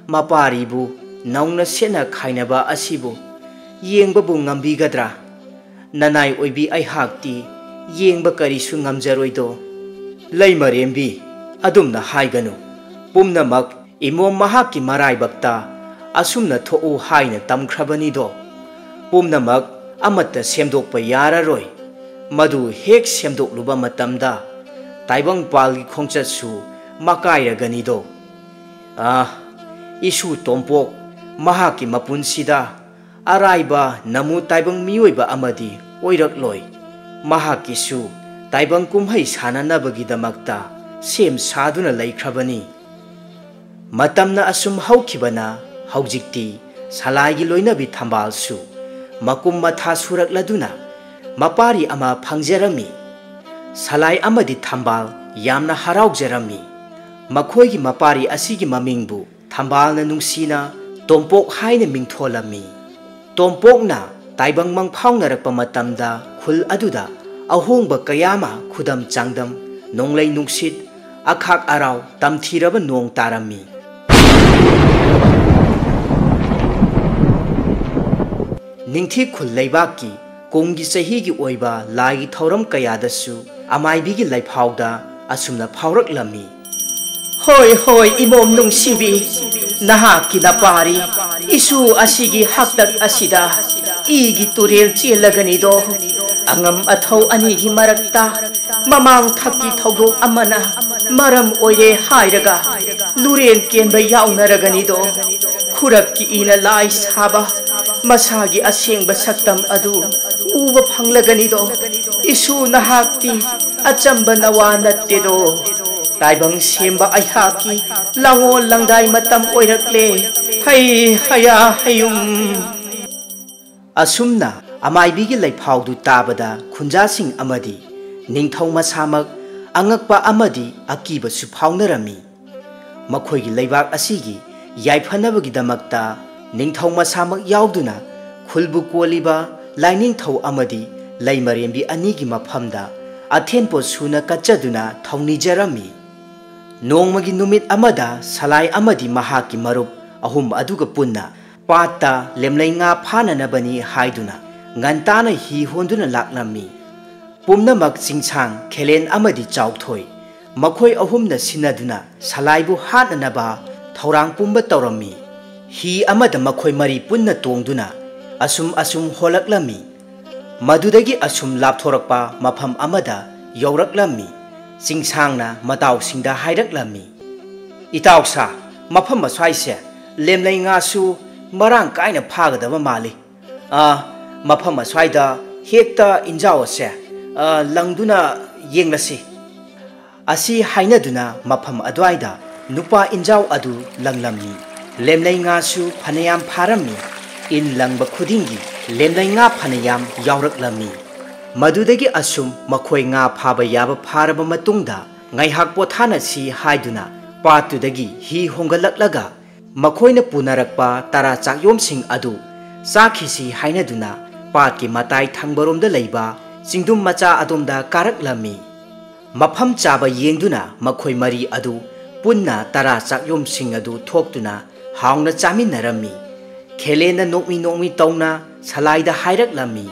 ꯃꯄꯥꯔꯤꯕꯨ ꯅꯧꯅ ꯁꯦꯠꯅ ꯈꯥꯏꯅꯕ ꯑꯁꯤꯕꯨ ꯌꯦꯡꯕꯕꯨ ꯉꯝꯕꯤꯒꯗ꯭ꯔꯥ? ꯅꯅꯥꯏ ꯑꯣꯏꯕꯤ ꯑꯩꯍꯥꯛꯇꯤ ꯌꯦꯡꯕ ꯀꯔꯤꯁꯨ ꯉꯝꯖꯔꯣꯏꯗꯣ꯫" "ꯂꯩꯃꯔꯦꯝꯕꯤ, ꯑꯗꯨꯝꯅ ꯍꯥꯏꯒꯅꯨ꯫ ꯄꯨꯝꯅꯃꯛ ꯏꯃꯣꯝ ꯃꯍꯥꯛꯀꯤ ꯃꯔꯥꯏꯕꯛꯇ ꯑꯁꯨꯝꯅ ꯊꯣꯛꯎ ꯍꯥꯏꯅ ꯇꯝꯈ꯭ꯔꯕꯅꯤꯗꯣ꯫ ꯄꯨꯝꯅꯃꯛ ꯑꯃꯠꯇ ꯁꯦꯝꯗꯣꯛꯄ ꯌꯥꯔꯔꯣꯏ꯫ ꯃꯗꯨ ꯍꯦꯛ ꯁꯦꯝꯗꯣꯛꯂꯨꯕ ꯃꯇꯝꯗ ꯇꯥꯏꯕꯪꯄꯥꯜꯒꯤ ꯈꯣꯡꯆꯠꯁꯨ ꯃꯀꯥꯏꯔꯒꯅꯤꯗꯣ꯫ ꯑꯥ, ꯏꯁꯨ ꯇꯣꯝꯄꯣꯛ ꯃꯍꯥꯛꯀꯤ ꯃꯄꯨꯟꯁꯤꯗ ꯑꯔꯥꯏꯕ ꯅꯃꯨ ꯇꯥꯏꯕꯪ ꯃꯤꯑꯣꯏꯕ ꯑꯃꯗꯤ ꯑꯣꯏꯔꯛꯂꯣꯏ꯫ ꯃꯍꯥꯛꯀꯤꯁꯨ ꯇꯥꯏꯕꯪ ꯀꯨꯝꯍꯩ ꯁꯥꯟꯅꯅꯕꯒꯤꯗꯃꯛꯇ ꯁꯦꯝ ꯁꯥꯗꯨꯅ ꯂꯩꯈ꯭ꯔꯕꯅꯤ꯫ ꯃꯇꯝꯅ ꯑꯁꯨꯝ ꯍꯧꯈꯤꯕꯅ ꯍꯧꯖꯤꯛꯇꯤ ꯁꯂꯥꯏꯒꯤ ꯂꯣꯏꯅꯕꯤ ꯊꯝꯕꯥꯜꯁꯨ ꯃꯀꯨꯝ ꯃꯊꯥ ꯁꯨꯔꯛꯂꯗꯨꯅ ꯃꯄꯥꯔꯤ ꯑꯃ ꯐꯪꯖꯔꯝꯃꯤ꯫ ꯁꯂꯥꯏ ꯑꯃꯗꯤ ꯊꯝꯕꯥꯜ ꯌꯥꯝꯅ ꯍꯔꯥꯎꯖꯔꯝꯃꯤ꯫ ꯃꯈꯣꯏꯒꯤ ꯃꯄꯥꯔꯤ ꯑꯁꯤꯒꯤ ꯃꯃꯤꯡꯕꯨ ꯊꯝꯕꯥꯜꯅ ꯅꯨꯡꯁꯤꯅ ꯇꯣꯝꯄꯣꯛ ꯍꯥꯏꯅ ꯃꯤꯡꯊꯣꯜꯂꯝꯃꯤ꯫ ꯇꯣꯝꯄꯣꯛꯅ ꯇꯥꯏꯕꯪ ꯃꯪꯐꯥꯎꯅꯔꯛꯄ ꯃꯇꯝꯗ ꯈꯨꯜ ꯑꯗꯨꯗ ꯑꯍꯣꯡꯕ ꯀꯌꯥ ꯑꯃ, ꯈꯨꯗꯝ ꯆꯥꯡꯗꯝ, ꯅꯣꯡꯂꯩ ꯅꯨꯡꯁꯤꯠ, ꯑꯈꯥꯛ ꯑꯔꯥꯎ, ꯇꯝꯊꯤꯔꯕ ꯅꯣꯡ ꯇꯥꯔꯝꯃꯤ꯫ ꯅꯤꯡꯊꯤ ꯈꯨꯜ ꯂꯩꯕꯥꯛꯀꯤ ꯀꯨꯝꯒꯤ ꯆꯍꯤꯒꯤ ꯑꯣꯏꯕ ꯂꯥꯏꯒꯤ ꯊꯧꯔꯝ ꯀꯌꯥꯗꯁꯨ ꯑꯃꯥꯏꯕꯤꯒꯤ ꯂꯩꯐꯥꯎꯗ ꯑꯁꯨꯝꯅ ꯐꯥꯎꯔꯛꯂꯝꯃꯤ꯫ ꯍꯣꯏ, ꯍꯣꯏ, ꯏꯃꯣꯝ ꯅꯨꯡꯁꯤꯕꯤ, ꯅꯍꯥꯛꯀꯤ ꯅꯄꯥꯔꯤ ꯏꯁꯨ ꯑꯁꯤꯒꯤ ꯍꯥꯛꯇꯛ ꯑꯁꯤꯗ ꯏꯒꯤ ꯇꯨꯔꯦꯜ ꯆꯦꯜꯂꯒꯅꯤꯗꯣ꯫ ꯑꯉꯝ ꯑꯊꯧ ꯑꯅꯤꯒꯤ ꯃꯔꯛꯇ ꯃꯃꯥꯡ ꯊꯛꯀꯤ ꯊꯧꯗꯣꯛ ꯑꯃꯅ ꯃꯔꯝ ꯑꯣꯏꯔꯦ ꯍꯥꯏꯔꯒ ꯂꯨꯔꯦꯟ ꯀꯦꯟꯕ ꯌꯥꯎꯅꯔꯒꯅꯤꯗꯣ꯫ ꯈꯨꯔꯞꯀꯤ ꯏꯅ ꯂꯥꯏ ꯁꯥꯕ ꯃꯁꯥꯒꯤ ꯑꯁꯦꯡꯕ ꯁꯛꯇꯝ ꯑꯗꯨ ꯎꯕ ꯐꯪꯂꯒꯅꯤꯗꯣ꯫ ꯏꯁꯨ ꯅꯍꯥꯛꯇꯤ ꯑꯆꯝꯕ ꯅꯋꯥ ꯅꯠꯇꯦꯗꯣ꯫ ꯇꯥꯏꯕꯪ ꯁꯦꯝꯕ ꯑꯩꯍꯥꯛꯀꯤ ꯂꯥꯡꯑꯣꯜ ꯂꯪꯗꯥꯏ ꯃꯇꯝ ꯑꯣꯏꯔꯛꯂꯦ꯫ ꯍꯩ ꯍꯌꯥ ꯍꯌꯨꯝ꯫ ꯑꯁꯨꯝꯅ ꯑꯃꯥꯏꯕꯤꯒꯤ ꯂꯩꯐꯥꯎꯗꯨ ꯇꯥꯕꯗ ꯈꯨꯟꯖꯥꯁꯤꯡ ꯑꯃꯗꯤ ꯅꯤꯡꯊꯧ ꯃꯁꯥꯃꯛ ꯑꯉꯛꯄ ꯑꯃꯗꯤ ꯑꯀꯤꯕꯁꯨ ꯐꯥꯎꯅꯔꯝꯃꯤ꯫ ꯃꯈꯣꯏꯒꯤ ꯂꯩꯕꯥꯛ ꯑꯁꯤꯒꯤ ꯌꯥꯏꯐꯅꯕꯒꯤꯗꯃꯛꯇ ꯅꯤꯡꯊꯧ ꯃꯁꯥꯃꯛ ꯌꯥꯎꯗꯨꯅ ꯈꯨꯜꯕꯨ ꯀꯣꯜꯂꯤꯕ ꯂꯥꯏꯅꯤꯡꯊꯧ ꯑꯃꯗꯤ ꯂꯩꯃꯔꯦꯝꯕꯤ ꯑꯅꯤꯒꯤ ꯃꯐꯝꯗ ꯑꯊꯦꯟꯄꯣꯠ ꯁꯨꯅ ꯀꯠꯆꯗꯨꯅ ꯊꯧꯅꯤꯖꯔꯝꯃꯤ꯫ ꯅꯣꯡꯃꯒꯤ ꯅꯨꯃꯤꯠ ꯑꯃꯗ ꯁꯂꯥꯏ ꯑꯃꯗꯤ ꯃꯍꯥꯛꯀꯤ ꯃꯔꯨꯞ ꯑꯍꯨꯝ ꯑꯗꯨꯒ ꯄꯨꯟꯅ ꯄꯥꯠꯇ ꯂꯦꯝꯂꯩ ꯉꯥ ꯐꯥꯅꯅꯕꯅꯤ ꯍꯥꯏꯗꯨꯅ ꯉꯟꯇꯥꯅ ꯍꯤ ꯍꯣꯟꯗꯨꯅ ꯂꯥꯛꯂꯝꯃꯤ꯫ ꯄꯨꯝꯅꯃꯛ ꯆꯤꯡꯁꯥꯡ, ꯈꯦꯂꯦꯟ ꯑꯃꯗꯤ ꯆꯥꯎꯊꯣꯏ, ꯃꯈꯣꯏ ꯑꯍꯨꯝꯅ ꯁꯤꯟꯅꯗꯨꯅ ꯁꯂꯥꯏꯕꯨ ꯍꯥꯠꯅꯅꯕ ꯊꯧꯔꯥꯡ ꯄꯨꯝꯕ ꯇꯧꯔꯝꯃꯤ꯫ ꯍꯤ ꯑꯃꯗ ꯃꯈꯣꯏ ꯃꯔꯤ ꯄꯨꯟꯅ ꯇꯣꯡꯗꯨꯅ ꯑꯁꯨꯝ ꯑꯁꯨꯝ ꯍꯣꯜꯂꯛꯂꯝꯃꯤ꯫ ꯃꯗꯨꯗꯒꯤ ꯑꯁꯨꯝ ꯂꯥꯞꯊꯣꯔꯛꯄ ꯃꯐꯝ ꯑꯃꯗ ꯌꯧꯔꯛꯂꯝꯃꯤ꯫ ꯆꯤꯡꯁꯥꯡꯅ ꯃꯇꯥꯎꯁꯤꯡꯗ ꯍꯥꯏꯔꯛꯂꯝꯃꯤ, "ꯏꯇꯥꯎ ꯁꯥ, ꯃꯐꯝ ꯑꯁ꯭ꯋꯥꯏꯁꯦ ꯂꯦꯝꯂꯩ ꯉꯥꯁꯨ ꯃꯔꯥꯡ ꯀꯥꯏꯅ ꯐꯥꯒꯗꯕ ꯃꯥꯜꯂꯤ꯫ ꯑ, ꯃꯐꯝ ꯑꯁ꯭ꯋꯥꯏꯗ ꯍꯦꯛꯇ ꯏꯟꯖꯥꯎ ꯑꯁꯦ, ꯑ, ꯂꯪꯗꯨꯅ ꯌꯦꯡꯂꯁꯤ"꯫ ꯑꯁꯤ ꯍꯥꯏꯅꯗꯨꯅ ꯃꯐꯝ ꯑꯗꯨꯋꯥꯏꯗ ꯅꯨꯄꯥ ꯏꯟꯖꯥꯎ ꯑꯗꯨ ꯂꯪꯂꯝꯃꯤ꯫ ꯂꯦꯝꯂꯩ ꯉꯥꯁꯨ ꯐꯅꯌꯥꯝ ꯐꯥꯔꯝꯃꯤ꯫ ꯏꯟ ꯂꯪꯕ ꯈꯨꯗꯤꯡꯒꯤ ꯂꯦꯝꯂꯩ ꯉꯥ ꯐꯅꯌꯥꯝ ꯌꯥꯎꯔꯛꯂꯝꯃꯤ꯫ ꯃꯗꯨꯗꯒꯤ ꯑꯁꯨꯝ ꯃꯈꯣꯏ ꯉꯥ ꯐꯥꯕ ꯌꯥꯕ ꯐꯥꯔꯕ ꯃꯇꯨꯡꯗ, ꯉꯥꯏꯍꯥꯛ ꯄꯣꯊꯥꯅꯁꯤ ꯍꯥꯏꯗꯨꯅ ꯄꯥꯠꯇꯨꯗꯒꯤ ꯍꯤ ꯍꯣꯡꯒꯠꯂꯛꯂꯒ, ꯃꯈꯣꯏꯅ ꯄꯨꯅꯔꯛꯄ ꯇꯔꯥ ꯆꯥꯛꯌꯣꯝꯁꯤꯡ ꯑꯗꯨ ꯆꯥꯈꯤꯁꯤ ꯍꯥꯏꯅꯗꯨꯅ ꯄꯥꯠꯀꯤ ꯃꯇꯥꯏ ꯊꯪꯕꯔꯣꯝꯗ ꯂꯩꯕ ꯆꯤꯡꯗꯨꯝ ꯃꯆꯥ ꯑꯗꯣꯝꯗ ꯀꯥꯔꯛꯂꯝꯃꯤ꯫ ꯃꯐꯝ ꯆꯥꯕ ꯌꯦꯡꯗꯨꯅ ꯃꯈꯣꯏ ꯃꯔꯤ ꯑꯗꯨ ꯄꯨꯟꯅ ꯇꯔꯥ ꯆꯥꯛꯌꯣꯝꯁꯤꯡ ꯑꯗꯨ ꯊꯣꯛꯇꯨꯅ ꯍꯥꯎꯅ ꯆꯥꯃꯤꯟꯅꯔꯝꯃꯤ꯫ ꯈꯦꯂꯦꯟꯅ ꯅꯣꯛꯃꯤ ꯅꯣꯛꯃꯤ ꯇꯧꯅ ꯁꯂꯥꯏꯗ ꯍꯥꯏꯔꯛꯂꯝꯃꯤ,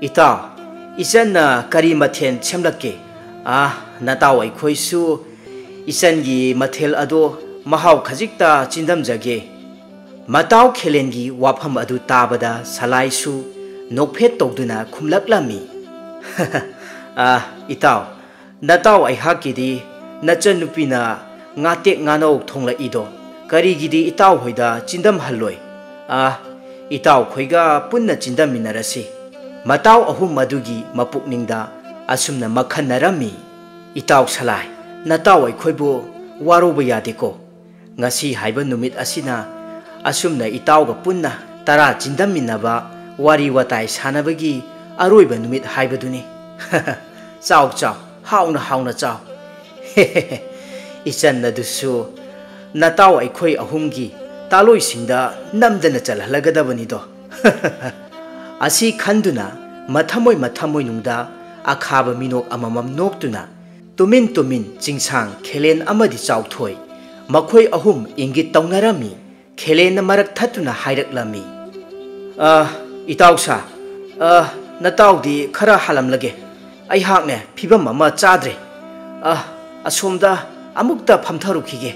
"ꯏꯇꯥꯎ, ꯏꯆꯟꯅ ꯀꯔꯤ ꯃꯊꯦꯜ ꯁꯦꯝꯂꯛꯀꯦ? ꯑꯥ, ꯅꯇꯥꯎ ꯑꯩꯈꯣꯏꯁꯨ ꯏꯆꯟꯒꯤ ꯃꯊꯦꯜ ꯑꯗꯣ ꯃꯍꯥꯎ ꯈꯖꯤꯛꯇ ꯆꯤꯟꯗꯝꯖꯒꯦ"꯫ ꯃꯇꯥꯎ ꯈꯦꯂꯦꯟꯒꯤ ꯋꯥꯐꯝ ꯑꯗꯨ ꯇꯥꯕꯗ ꯁꯂꯥꯏꯁꯨ ꯅꯣꯛꯐꯦꯠ ꯇꯧꯗꯨꯅ ꯈꯨꯝꯂꯛꯂꯝꯃꯤ, "ꯑꯥ, ꯏꯇꯥꯎ, ꯅꯇꯥꯎ ꯑꯩꯍꯥꯛꯀꯤꯗꯤ ꯅꯆꯟꯅꯨꯄꯤꯅ ꯉꯥꯇꯦꯛ ꯉꯥꯅꯧ ꯊꯣꯡꯂꯛꯏꯗꯣ ꯀꯔꯤꯒꯤꯗꯤ ꯏꯇꯥꯎ ꯍꯣꯏꯗ ꯆꯤꯟꯗꯝꯍꯜꯂꯣꯏ? ꯑꯥ, ꯏꯇꯥꯎꯈꯣꯏꯒ ꯄꯨꯟꯅ ꯆꯤꯟꯗꯝꯃꯤꯟꯅꯔꯁꯤ"꯫ ꯃꯇꯥꯎ ꯑꯍꯨꯝ ꯑꯗꯨꯒꯤ ꯃꯄꯨꯛꯅꯤꯡꯗ ꯑꯁꯨꯝꯅ ꯃꯈꯟꯅꯔꯝꯃꯤ, "ꯏꯇꯥꯎ ꯁꯂꯥꯏ, ꯅꯇꯥꯎ ꯑꯩꯈꯣꯏꯕꯨ ꯋꯥꯔꯧꯕ ꯌꯥꯗꯦꯀꯣ꯫ ꯉꯁꯤ ꯍꯥꯏꯕ ꯅꯨꯃꯤꯠ ꯑꯁꯤꯅ ꯑꯁꯨꯝꯅ ꯏꯇꯥꯎꯒ ꯄꯨꯟꯅ ꯇꯔꯥ ꯆꯤꯟꯗꯝꯃꯤꯟꯅꯕ, ꯋꯥꯔꯤ ꯋꯥꯇꯥꯏ ꯁꯥꯟꯅꯕꯒꯤ ꯑꯔꯣꯏꯕ ꯅꯨꯃꯤꯠ ꯍꯥꯏꯕꯗꯨꯅꯤ꯫ ꯆꯥꯎ ꯆꯥꯎ, ꯍꯥꯎꯅ ꯍꯥꯎꯅ ꯆꯥꯎ꯫ ꯏꯆꯟ ꯑꯗꯨꯁꯨ ꯅꯇꯥꯎ ꯑꯩꯈꯣꯏ ꯑꯍꯨꯝꯒꯤ ꯇꯥꯂꯣꯏꯁꯤꯡꯗ ꯅꯝꯗꯅ ꯆꯜꯍꯜꯂꯒꯗꯕꯅꯤꯗꯣ"꯫ ꯑꯁꯤ ꯈꯟꯗꯨꯅ ꯃꯊꯃꯣꯏ ꯃꯊꯃꯣꯏꯅꯨꯡꯗ ꯑꯈꯥꯕ ꯃꯤꯅꯣꯛ ꯑꯃꯃꯝ ꯅꯣꯛꯇꯨꯅ ꯇꯨꯃꯤꯟ ꯇꯨꯃꯤꯟ ꯆꯤꯡꯁꯥꯡ, ꯈꯦꯂꯦꯟ ꯑꯃꯗꯤ ꯆꯥꯎꯊꯣꯏ ꯃꯈꯣꯏ ꯑꯍꯨꯝ ꯏꯪꯒꯤꯠ ꯇꯧꯅꯔꯝꯃꯤ꯫ ꯈꯦꯂꯦꯟꯅ ꯃꯔꯛ ꯊꯠꯇꯨꯅ ꯍꯥꯏꯔꯛꯂꯝꯃꯤ, "ꯑ, ꯏꯇꯥꯎ ꯁꯥ, ꯑ, ꯅꯇꯥꯎꯗꯤ ꯈꯔ ꯍꯥꯜꯂꯝꯂꯒꯦ꯫ ꯑꯩꯍꯥꯛꯅꯦ ꯐꯤꯕꯝ ꯑꯃ ꯆꯥꯗ꯭ꯔꯦ꯫ ꯑ, ꯑꯁꯣꯝꯗ ꯑꯃꯨꯛꯇ ꯐꯝꯊꯔꯨꯈꯤꯒꯦ꯫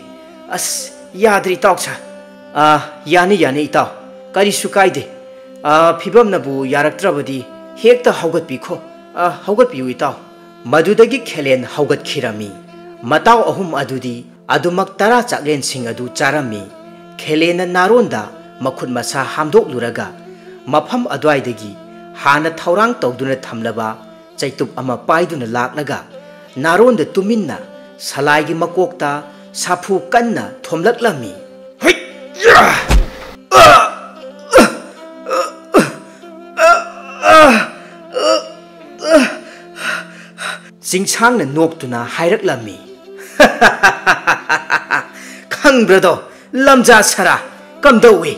ꯑꯁ, ꯌꯥꯗ꯭ꯔꯦ ꯏꯇꯥꯎ ꯁꯥ"꯫ "ꯑ, ꯌꯥꯅꯤ, ꯌꯥꯅꯤ ꯏꯇꯥꯎ, ꯀꯔꯤꯁꯨ ꯀꯥꯏꯗꯦ꯫ ꯑ, ꯐꯤꯕꯝꯅꯕꯨ ꯌꯥꯔꯛꯇ꯭ꯔꯕꯗꯤ ꯍꯦꯛꯇ ꯍꯧꯒꯠꯄꯤꯈꯣ꯫ ꯑ, ꯍꯧꯒꯠꯄꯤꯌꯨ ꯏꯇꯥꯎ"꯫ ꯃꯗꯨꯗꯒꯤ ꯈꯦꯂꯦꯟ ꯍꯧꯒꯠꯈꯤꯔꯝꯃꯤ꯫ ꯃꯇꯥꯎ ꯑꯍꯨꯝ ꯑꯗꯨꯗꯤ ꯑꯗꯨꯃꯛ ꯇꯔꯥ ꯆꯥꯛꯂꯦꯟꯁꯤꯡ ꯑꯗꯨ ꯆꯥꯔꯝꯃꯤ꯫ ꯈꯦꯂꯦꯟꯅ ꯅꯥꯔꯣꯟꯗ ꯃꯈꯨꯠ ꯃꯁꯥ ꯍꯥꯝꯗꯣꯛꯂꯨꯔꯒ ꯃꯐꯝ ꯑꯗꯨꯋꯥꯏꯗꯒꯤ ꯍꯥꯟꯅ ꯊꯧꯔꯥꯡ ꯇꯧꯗꯨꯅ ꯊꯝꯂꯕ ꯆꯩꯇꯨꯞ ꯑꯃ ꯄꯥꯏꯗꯨꯅ ꯂꯥꯛꯂꯒ ꯅꯥꯔꯣꯟꯗ ꯇꯨꯃꯤꯟꯅ ꯁꯂꯥꯏꯒꯤ ꯃꯀꯣꯛꯇ ꯁꯥꯐꯨ ꯀꯟꯅ ꯊꯣꯝꯂꯛꯂꯝꯃꯤ꯫ ꯍꯩ! ꯌꯥ! ꯑ! ꯑ! ꯑ! ꯑ! ꯑ! ꯑ! ꯆꯤꯡꯁꯥꯡꯅ ꯅꯣꯛꯇꯨꯅ ꯍꯥꯏꯔꯛꯂꯝꯃꯤ꯫ "ꯈꯪꯕ꯭ꯔꯗꯣ, ꯂꯝꯖꯥ ꯁꯔꯥ, ꯀꯝꯗꯧꯏ?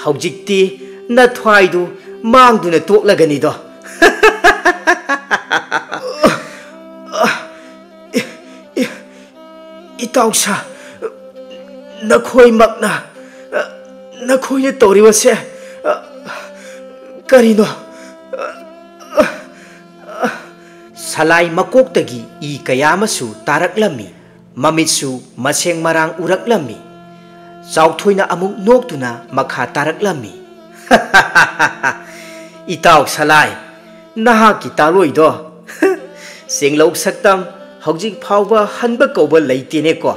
ꯍꯧꯖꯤꯛꯇꯤ ꯅꯊ꯭ꯋꯥꯏꯗꯨ ꯃꯥꯡꯗꯨꯅ ꯇꯣꯛꯂꯒꯅꯤꯗꯣ꯫" "ꯏ-, ꯏ-, ꯏꯇꯥꯎ ꯁꯥ, ꯅꯈꯣꯏꯃꯛꯅ, ꯅꯈꯣꯏꯅ ꯇꯧꯔꯤꯕꯁꯦ ꯀꯔꯤꯅꯣ?" ꯁꯂꯥꯏ ꯃꯀꯣꯛꯇꯒꯤ ꯏ ꯀꯌꯥ ꯑꯃꯁꯨ ꯇꯥꯔꯛꯂꯝꯃꯤ꯫ ꯃꯃꯤꯠꯁꯨ ꯃꯁꯦꯡ ꯃꯔꯥꯡ ꯎꯔꯛꯂꯝꯃꯤ꯫ ꯆꯥꯎꯊꯣꯏꯅ ꯑꯃꯨꯛ ꯅꯣꯛꯇꯨꯅ ꯃꯈꯥ ꯇꯥꯔꯛꯂꯝꯃꯤ꯫ "ꯏꯇꯥꯎ ꯁꯂꯥꯏ, ꯅꯍꯥꯛꯀꯤ ꯇꯥꯂꯣꯏꯗꯣ ꯆꯦꯡꯂꯧ ꯁꯛꯇꯝ ꯍꯧꯖꯤꯛ ꯐꯥꯎꯕ ꯍꯟꯕ ꯀꯧꯕ ꯂꯩꯇꯦꯅꯦꯀꯣ꯫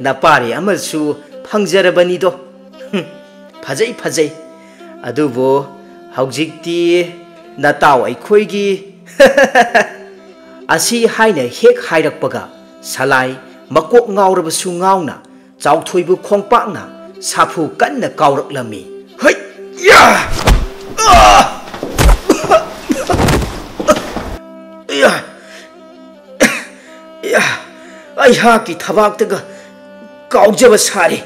ꯅꯄꯥꯔꯤ ꯑꯃꯁꯨ ꯐꯪꯖꯔꯕꯅꯤꯗꯣ꯫ ꯐꯖꯩ, ꯐꯖꯩ꯫ ꯑꯗꯨꯕꯨ ꯍꯧꯖꯤꯛꯇꯤ ꯅꯇꯥꯎ ꯑꯩꯈꯣꯏꯒꯤ" ꯑꯁꯤ ꯍꯥꯏꯅ ꯍꯦꯛ ꯍꯥꯏꯔꯛꯄꯒ ꯁꯂꯥꯏ ꯃꯀꯣꯛ ꯉꯥꯎꯔꯕꯁꯨ ꯉꯥꯎꯅ ꯆꯥꯎꯊꯣꯏꯕꯨ ꯈꯣꯡꯄꯥꯛꯅ ꯁꯥꯐꯨ ꯀꯟꯅ ꯀꯥꯎꯔꯛꯂꯝꯃꯤ꯫ "ꯍꯩ! ꯌꯥ! ꯑ! ꯌꯥ! ꯌꯥ! ꯑꯩꯍꯥꯛꯀꯤ ꯊꯕꯥꯛꯇꯒ ꯀꯥꯎꯖꯕ ꯁꯥꯔꯤ!"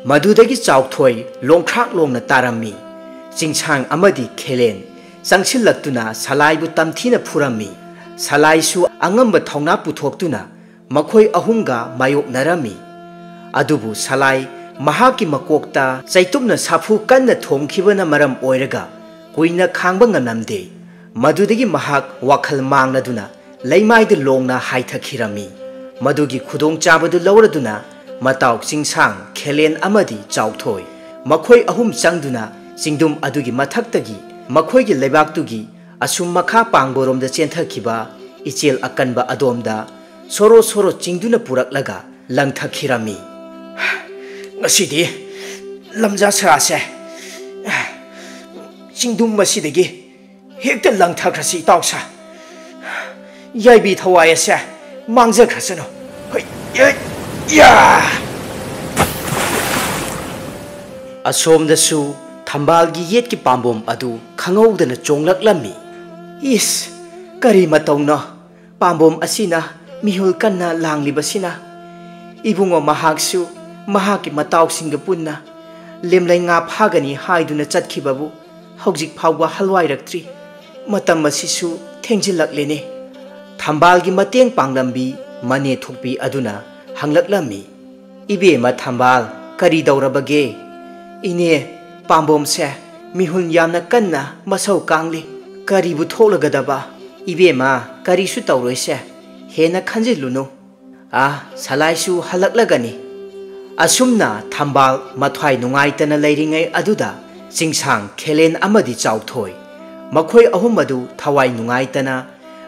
ꯃꯗꯨꯗꯒꯤ ꯆꯥꯎꯊꯣꯏ ꯂꯣꯡꯈ꯭ꯔꯥꯛ ꯂꯣꯡꯅ ꯇꯥꯔꯝꯃꯤ꯫ ꯆꯤꯡꯁꯥꯡ ꯑꯃꯗꯤ ꯈꯦꯂꯦꯟ ꯆꯪꯁꯤꯜꯂꯛꯇꯨꯅ ꯁꯂꯥꯏꯕꯨ ꯇꯝꯊꯤꯅ ꯐꯨꯔꯝꯃꯤ꯫ ꯁꯂꯥꯏꯁꯨ ꯑꯉꯝꯕ ꯊꯧꯅꯥ ꯄꯨꯊꯣꯛꯇꯨꯅ ꯃꯈꯣꯏ ꯑꯍꯨꯝꯒ ꯃꯥꯌꯣꯛꯅꯔꯝꯃꯤ꯫ ꯑꯗꯨꯕꯨ ꯁꯂꯥꯏ ꯃꯍꯥꯛꯀꯤ ꯃꯀꯣꯛꯇ ꯆꯩꯇꯨꯞꯅ ꯁꯥꯐꯨ ꯀꯟꯅ ꯊꯣꯝꯈꯤꯕꯅ ꯃꯔꯝ ꯑꯣꯏꯔꯒ ꯀꯨꯏꯅ ꯈꯥꯡꯕ ꯉꯝꯂꯝꯗꯦ꯫ ꯃꯗꯨꯗꯒꯤ ꯃꯍꯥꯛ ꯋꯥꯈꯜ ꯃꯥꯡꯂꯗꯨꯅ ꯂꯩꯃꯥꯏꯗ ꯂꯣꯡꯅ ꯍꯥꯏꯊꯈꯤꯔꯝꯃꯤ꯫ ꯃꯗꯨꯒꯤ ꯈꯨꯗꯣꯡꯆꯥꯕꯗꯨ ꯂꯧꯔꯗꯨꯅ ꯃꯇꯥꯎ ꯆꯤꯡꯁꯥꯡ, ꯈꯦꯂꯦꯟ ꯑꯃꯗꯤ ꯆꯥꯎꯊꯣꯏ, ꯃꯈꯣꯏ ꯑꯍꯨꯝ ꯆꯪꯗꯨꯅ ꯆꯤꯡꯗꯨꯝ ꯑꯗꯨꯒꯤ ꯃꯊꯛꯇꯒꯤ ꯃꯈꯣꯏꯒꯤ ꯂꯩꯕꯥꯛꯇꯨꯒꯤ ꯑꯁꯨꯝ ꯃꯈꯥ ꯄꯥꯡꯕꯔꯣꯝꯗ ꯆꯦꯟꯊꯈꯤꯕ ꯏꯆꯦꯜ ꯑꯀꯟꯕ ꯑꯗꯣꯝꯗ ꯁꯣꯔꯣ ꯁꯣꯔꯣ ꯆꯤꯡꯗꯨꯅ ꯄꯨꯔꯛꯂꯒ ꯂꯪꯊꯈꯤꯔꯝꯃꯤ꯫ "ꯉꯁꯤꯗꯤ ꯂꯝꯖꯥ ꯁꯔꯥꯁꯦ ꯆꯤꯡꯗꯨꯝ ꯑꯁꯤꯗꯒꯤ ꯍꯦꯛꯇ ꯂꯪꯊꯈ꯭ꯔꯁꯤ, ꯏꯇꯥꯎꯁꯥ꯫ ꯌꯥꯏꯕꯤ ꯊꯋꯥꯏ ꯑꯁꯦ ꯃꯥꯡꯖꯈ꯭ꯔꯁꯅꯨ꯫ ꯍꯣꯏ, ꯌꯥ, ꯌꯥ!" ꯑꯁꯣꯝꯗꯁꯨ ꯊꯝꯕꯥꯜꯒꯤ ꯌꯦꯠꯀꯤ ꯄꯥꯝꯕꯣꯝ ꯑꯗꯨ ꯈꯪꯍꯧꯗꯅ ꯆꯣꯡꯂꯛꯂꯝꯃꯤ꯫ "ꯏꯁ, ꯀꯔꯤ ꯃꯇꯧꯅꯣ? ꯄꯥꯝꯕꯣꯝ ꯑꯁꯤꯅ ꯃꯤꯍꯨꯜ ꯀꯟꯅ ꯂꯥꯡꯂꯤꯕꯁꯤꯅ? ꯏꯕꯨꯡꯉꯣ ꯃꯍꯥꯛꯁꯨ ꯃꯍꯥꯛꯀꯤ ꯃꯇꯥꯎꯁꯤꯡꯒ ꯄꯨꯟꯅ ꯂꯦꯝꯂꯩ ꯉꯥ ꯐꯥꯒꯅꯤ ꯍꯥꯏꯗꯨꯅ ꯆꯠꯈꯤꯕꯕꯨ ꯍꯧꯖꯤꯛ ꯐꯥꯎꯕ ꯍꯜꯋꯥꯏꯔꯛꯇ꯭ꯔꯤ꯫ ꯃꯇꯝ ꯑꯁꯤꯁꯨ ꯊꯦꯡꯖꯤꯜꯂꯛꯂꯦꯅꯦ꯫" ꯊꯝꯕꯥꯜꯒꯤ ꯃꯇꯦꯡ ꯄꯥꯡꯂꯝꯕꯤ ꯃꯅꯦ ꯊꯣꯛꯄꯤ ꯑꯗꯨꯅ ꯍꯪꯂꯛꯂꯝꯃꯤ꯫ "ꯏꯕꯦꯝꯃ ꯊꯝꯕꯥꯜ, ꯀꯔꯤ ꯇꯧꯔꯕꯒꯦ?" "ꯏꯅꯦ, ꯄꯥꯝꯕꯣꯝꯁꯦ ꯃꯤꯍꯨꯟ ꯌꯥꯝꯅ ꯀꯟꯅ ꯃꯁꯧ ꯀꯥꯡꯂꯤ꯫ ꯀꯔꯤꯕꯨ ꯊꯣꯛꯂꯒꯗꯕ? ꯏꯕꯦꯝꯃ, ꯀꯔꯤꯁꯨ ꯇꯧꯔꯣꯏꯁꯦ꯫ ꯍꯦꯟꯅ ꯈꯟꯖꯤꯜꯂꯨꯅꯨ꯫ ꯑꯥ, ꯁꯂꯥꯏꯁꯨ ꯍꯜꯂꯛꯂꯒꯅꯤ꯫" ꯑꯁꯨꯝꯅ ꯊꯝꯕꯥꯜ ꯃꯊ꯭ꯋꯥꯏ ꯅꯨꯡꯉꯥꯏꯇꯅ ꯂꯩꯔꯤꯉꯩ ꯑꯗꯨꯗ ꯆꯤꯡꯁꯥꯡ, ꯈꯦꯂꯦꯟ ꯑꯃꯗꯤ ꯆꯥꯎꯊꯣꯏ, ꯃꯈꯣꯏ ꯑꯍꯨꯝ ꯑꯗꯨ ꯊꯋꯥꯏ ꯅꯨꯡꯉꯥꯏꯇꯅ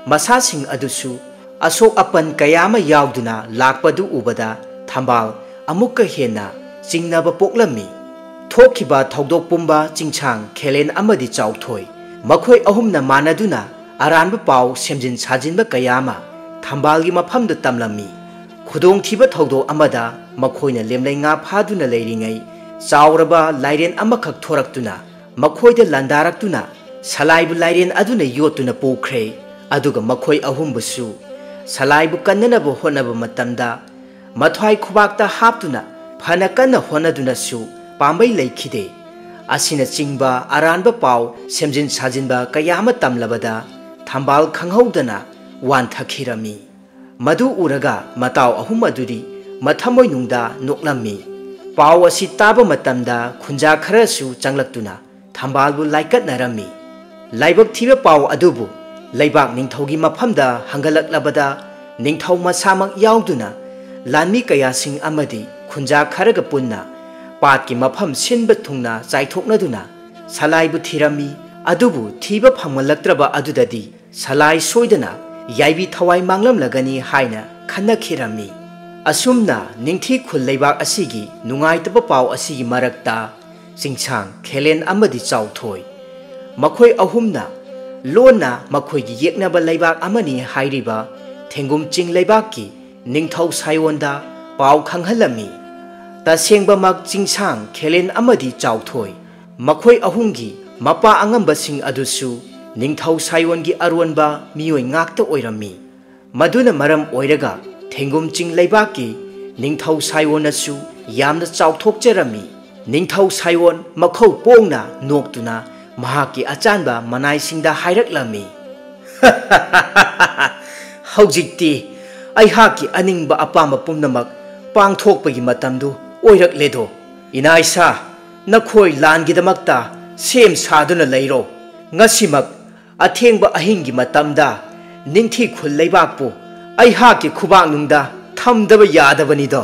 ꯃꯁꯥꯁꯤꯡ ꯑꯗꯨꯁꯨ ꯑꯁꯣꯛ ꯑꯄꯟ ꯀꯌꯥ ꯑꯃ ꯌꯥꯎꯗꯨꯅ ꯂꯥꯛꯄꯗꯨ ꯎꯕꯗ ꯊꯝꯕꯥꯜ ꯑꯃꯨꯛꯀ ꯍꯦꯟꯅ ꯆꯤꯡꯅꯕ ꯄꯣꯛꯂꯝꯃꯤ꯫ ꯊꯣꯛꯈꯤꯕ ꯊꯧꯗꯣꯛ ꯄꯨꯝꯕ ꯆꯤꯡꯁꯥꯡ, ꯈꯦꯂꯦꯟ ꯑꯃꯗꯤ ꯆꯥꯎꯊꯣꯏ, ꯃꯈꯣꯏ ꯑꯍꯨꯝꯅ ꯃꯥꯟꯅꯗꯨꯅ ꯑꯔꯥꯟꯕ ꯄꯥꯎ ꯁꯦꯝꯖꯤꯟ ꯁꯥꯖꯤꯟꯕ ꯀꯌꯥ ꯑꯃ ꯊꯝꯕꯥꯜꯒꯤ ꯃꯐꯝꯗ ꯇꯝꯂꯝꯃꯤ꯫ ꯈꯨꯗꯣꯡꯊꯤꯕ ꯊꯧꯗꯣꯛ ꯑꯃꯗ ꯃꯈꯣꯏꯅ ꯂꯦꯝꯂꯩ ꯉꯥ ꯐꯥꯗꯨꯅ ꯂꯩꯔꯤꯉꯩ ꯆꯥꯎꯔꯕ ꯂꯥꯏꯔꯦꯟ ꯑꯃꯈꯛ ꯊꯣꯔꯛꯇꯨꯅ ꯃꯈꯣꯏꯗ ꯂꯥꯟꯗꯥꯔꯛꯇꯨꯅ ꯁꯂꯥꯏꯕꯨ ꯂꯥꯏꯔꯦꯟ ꯑꯗꯨꯅ ꯌꯣꯠꯇꯨꯅ ꯄꯨꯈ꯭ꯔꯦ꯫ ꯑꯗꯨꯒ ꯃꯈꯣꯏ ꯑꯍꯨꯝꯕꯨꯁꯨ ꯁꯂꯥꯏꯕꯨ ꯀꯟꯅꯅꯕ ꯍꯣꯠꯅꯕ ꯃꯇꯝꯗ ꯃꯊ꯭ꯋꯥꯏ ꯈꯨꯕꯥꯛꯇ ꯍꯥꯞꯇꯨꯅ ꯐꯅ ꯀꯟꯅ ꯍꯣꯠꯅꯗꯨꯅꯁꯨ ꯄꯥꯝꯕꯩ ꯂꯩꯈꯤꯗꯦ꯫ ꯑꯁꯤꯅꯆꯤꯡꯕ ꯑꯔꯥꯟꯕ ꯄꯥꯎ ꯁꯦꯝꯖꯤꯟ ꯁꯥꯖꯤꯟꯕ ꯀꯌꯥ ꯑꯃ ꯇꯝꯂꯕꯗ ꯊꯝꯕꯥꯜ ꯈꯪꯍꯧꯗꯅ ꯋꯥꯟꯊꯈꯤꯔꯝꯃꯤ꯫ ꯃꯗꯨ ꯎꯔꯒ ꯃꯇꯥꯎ ꯑꯍꯨꯝ ꯑꯗꯨꯗꯤ ꯃꯊꯃꯣꯏꯅꯨꯡꯗ ꯅꯣꯛꯂꯝꯃꯤ꯫ ꯄꯥꯎ ꯑꯁꯤ ꯇꯥꯕ ꯃꯇꯝꯗ ꯈꯨꯟꯖꯥ ꯈꯔꯁꯨ ꯆꯪꯂꯛꯇꯨꯅ ꯊꯝꯕꯥꯜꯕꯨ ꯂꯥꯏꯀꯠꯅꯔꯝꯃꯤ꯫ ꯂꯥꯏꯕꯛ ꯊꯤꯕ ꯄꯥꯎ ꯑꯗꯨꯕꯨ ꯂꯩꯕꯥꯛ ꯅꯤꯡꯊꯧꯒꯤ ꯃꯐꯝꯗ ꯍꯪꯒꯠꯂꯛꯂꯕꯗ ꯅꯤꯡꯊꯧ ꯃꯁꯥꯃꯛ ꯌꯥꯎꯗꯨꯅ ꯂꯥꯟꯃꯤ ꯀꯌꯥꯁꯤꯡ ꯑꯃꯗꯤ ꯈꯨꯟꯖꯥ ꯈꯔꯒ ꯄꯨꯟꯅ ꯄꯥꯠꯀꯤ ꯃꯐꯝ ꯁꯤꯟꯕ ꯊꯨꯡꯅ ꯆꯥꯏꯊꯣꯛꯅꯗꯨꯅ ꯁꯂꯥꯏꯕꯨ ꯊꯤꯔꯝꯃꯤ꯫ ꯑꯗꯨꯕꯨ ꯊꯤꯕ ꯐꯪꯂꯛꯇ꯭ꯔꯕ ꯑꯗꯨꯗꯗꯤ ꯁꯂꯥꯏ ꯁꯣꯏꯗꯅ ꯌꯥꯏꯕꯤ ꯊꯋꯥꯏ ꯃꯥꯡꯂꯝꯂꯒꯅꯤ ꯍꯥꯏꯅ ꯈꯟꯅꯈꯤꯔꯝꯃꯤ꯫ ꯑꯁꯨꯝꯅ ꯅꯤꯡꯊꯤ ꯈꯨꯜ ꯂꯩꯕꯥꯛ ꯑꯁꯤꯒꯤ ꯅꯨꯡꯉꯥꯏꯇꯕ ꯄꯥꯎ ꯑꯁꯤꯒꯤ ꯃꯔꯛꯇ ꯆꯤꯡꯁꯥꯡ ꯈꯦꯂꯦꯟ ꯑꯃꯗꯤ ꯆꯥꯎꯊꯣꯏ, ꯃꯈꯣꯏ ꯑꯍꯨꯝꯅ ꯂꯣꯟꯅ ꯃꯈꯣꯏꯒꯤ ꯌꯦꯛꯅꯕ ꯂꯩꯕꯥꯛ ꯑꯃꯅꯤ ꯍꯥꯏꯔꯤꯕ ꯊꯦꯡꯒꯨꯝ ꯆꯤꯡ ꯂꯩꯕꯥꯛꯀꯤ ꯅꯤꯡꯊꯧ ꯁꯥꯏꯑꯣꯟꯗ ꯄꯥꯎ ꯈꯪꯍꯜꯂꯝꯃꯤ꯫ ꯇꯁꯦꯡꯕꯃꯛ ꯆꯤꯡꯁꯥꯡ ꯈꯦꯂꯦꯟ ꯑꯃꯗꯤ ꯆꯥꯎꯊꯣꯏ, ꯃꯈꯣꯏ ꯑꯍꯨꯝꯒꯤ ꯃꯄꯥ ꯑꯉꯝꯕꯁꯤꯡ ꯑꯗꯨꯁꯨ ꯅꯤꯡꯊꯧ ꯁꯥꯏꯑꯣꯟꯒꯤ ꯑꯔꯣꯟꯕ ꯃꯤꯑꯣꯏ ꯉꯥꯛꯇ ꯑꯣꯏꯔꯝꯃꯤ꯫ ꯃꯗꯨꯅ ꯃꯔꯝ ꯑꯣꯏꯔꯒ ꯊꯦꯡꯒꯨꯝ ꯆꯤꯡ ꯂꯩꯕꯥꯛꯀꯤ ꯅꯤꯡꯊꯧ ꯁꯥꯏꯑꯣꯟꯅꯁꯨ ꯌꯥꯝꯅ ꯆꯥꯎꯊꯣꯛꯆꯔꯝꯃꯤ꯫ ꯅꯤꯡꯊꯧ ꯁꯥꯏꯑꯣꯟ ꯃꯈꯧ ꯄꯣꯡꯅ ꯅꯣꯛꯇꯨꯅ ꯃꯍꯥꯛꯀꯤ ꯑꯆꯥꯟꯕ ꯃꯅꯥꯏꯁꯤꯡꯗ ꯍꯥꯏꯔꯛꯂꯝꯃꯤ꯫ "ꯍꯧꯖꯤꯛꯇꯤ ꯑꯩꯍꯥꯛꯀꯤ ꯑꯅꯤꯡꯕ ꯑꯄꯥꯝꯕ ꯄꯨꯝꯅꯃꯛ ꯄꯥꯡꯊꯣꯛꯄꯒꯤ ꯃꯇꯝꯗꯨ ꯑꯣꯏꯔꯛꯂꯦꯗꯣ꯫ ꯏꯅꯥꯏꯁꯥ, ꯅꯈꯣꯏ ꯂꯥꯟꯒꯤꯗꯃꯛꯇ ꯁꯦꯝ ꯁꯥꯗꯨꯅ ꯂꯩꯔꯣ꯫ ꯉꯁꯤꯃꯛ ꯑꯊꯦꯡꯕ ꯑꯍꯤꯡꯒꯤ ꯃꯇꯝꯗ ꯅꯤꯡꯊꯤ ꯈꯨꯜ ꯂꯩꯕꯥꯛꯄꯨ ꯑꯩꯍꯥꯛꯀꯤ ꯈꯨꯕꯥꯛꯅꯨꯡꯗ ꯊꯝꯗꯕ ꯌꯥꯗꯕꯅꯤꯗꯣ꯫"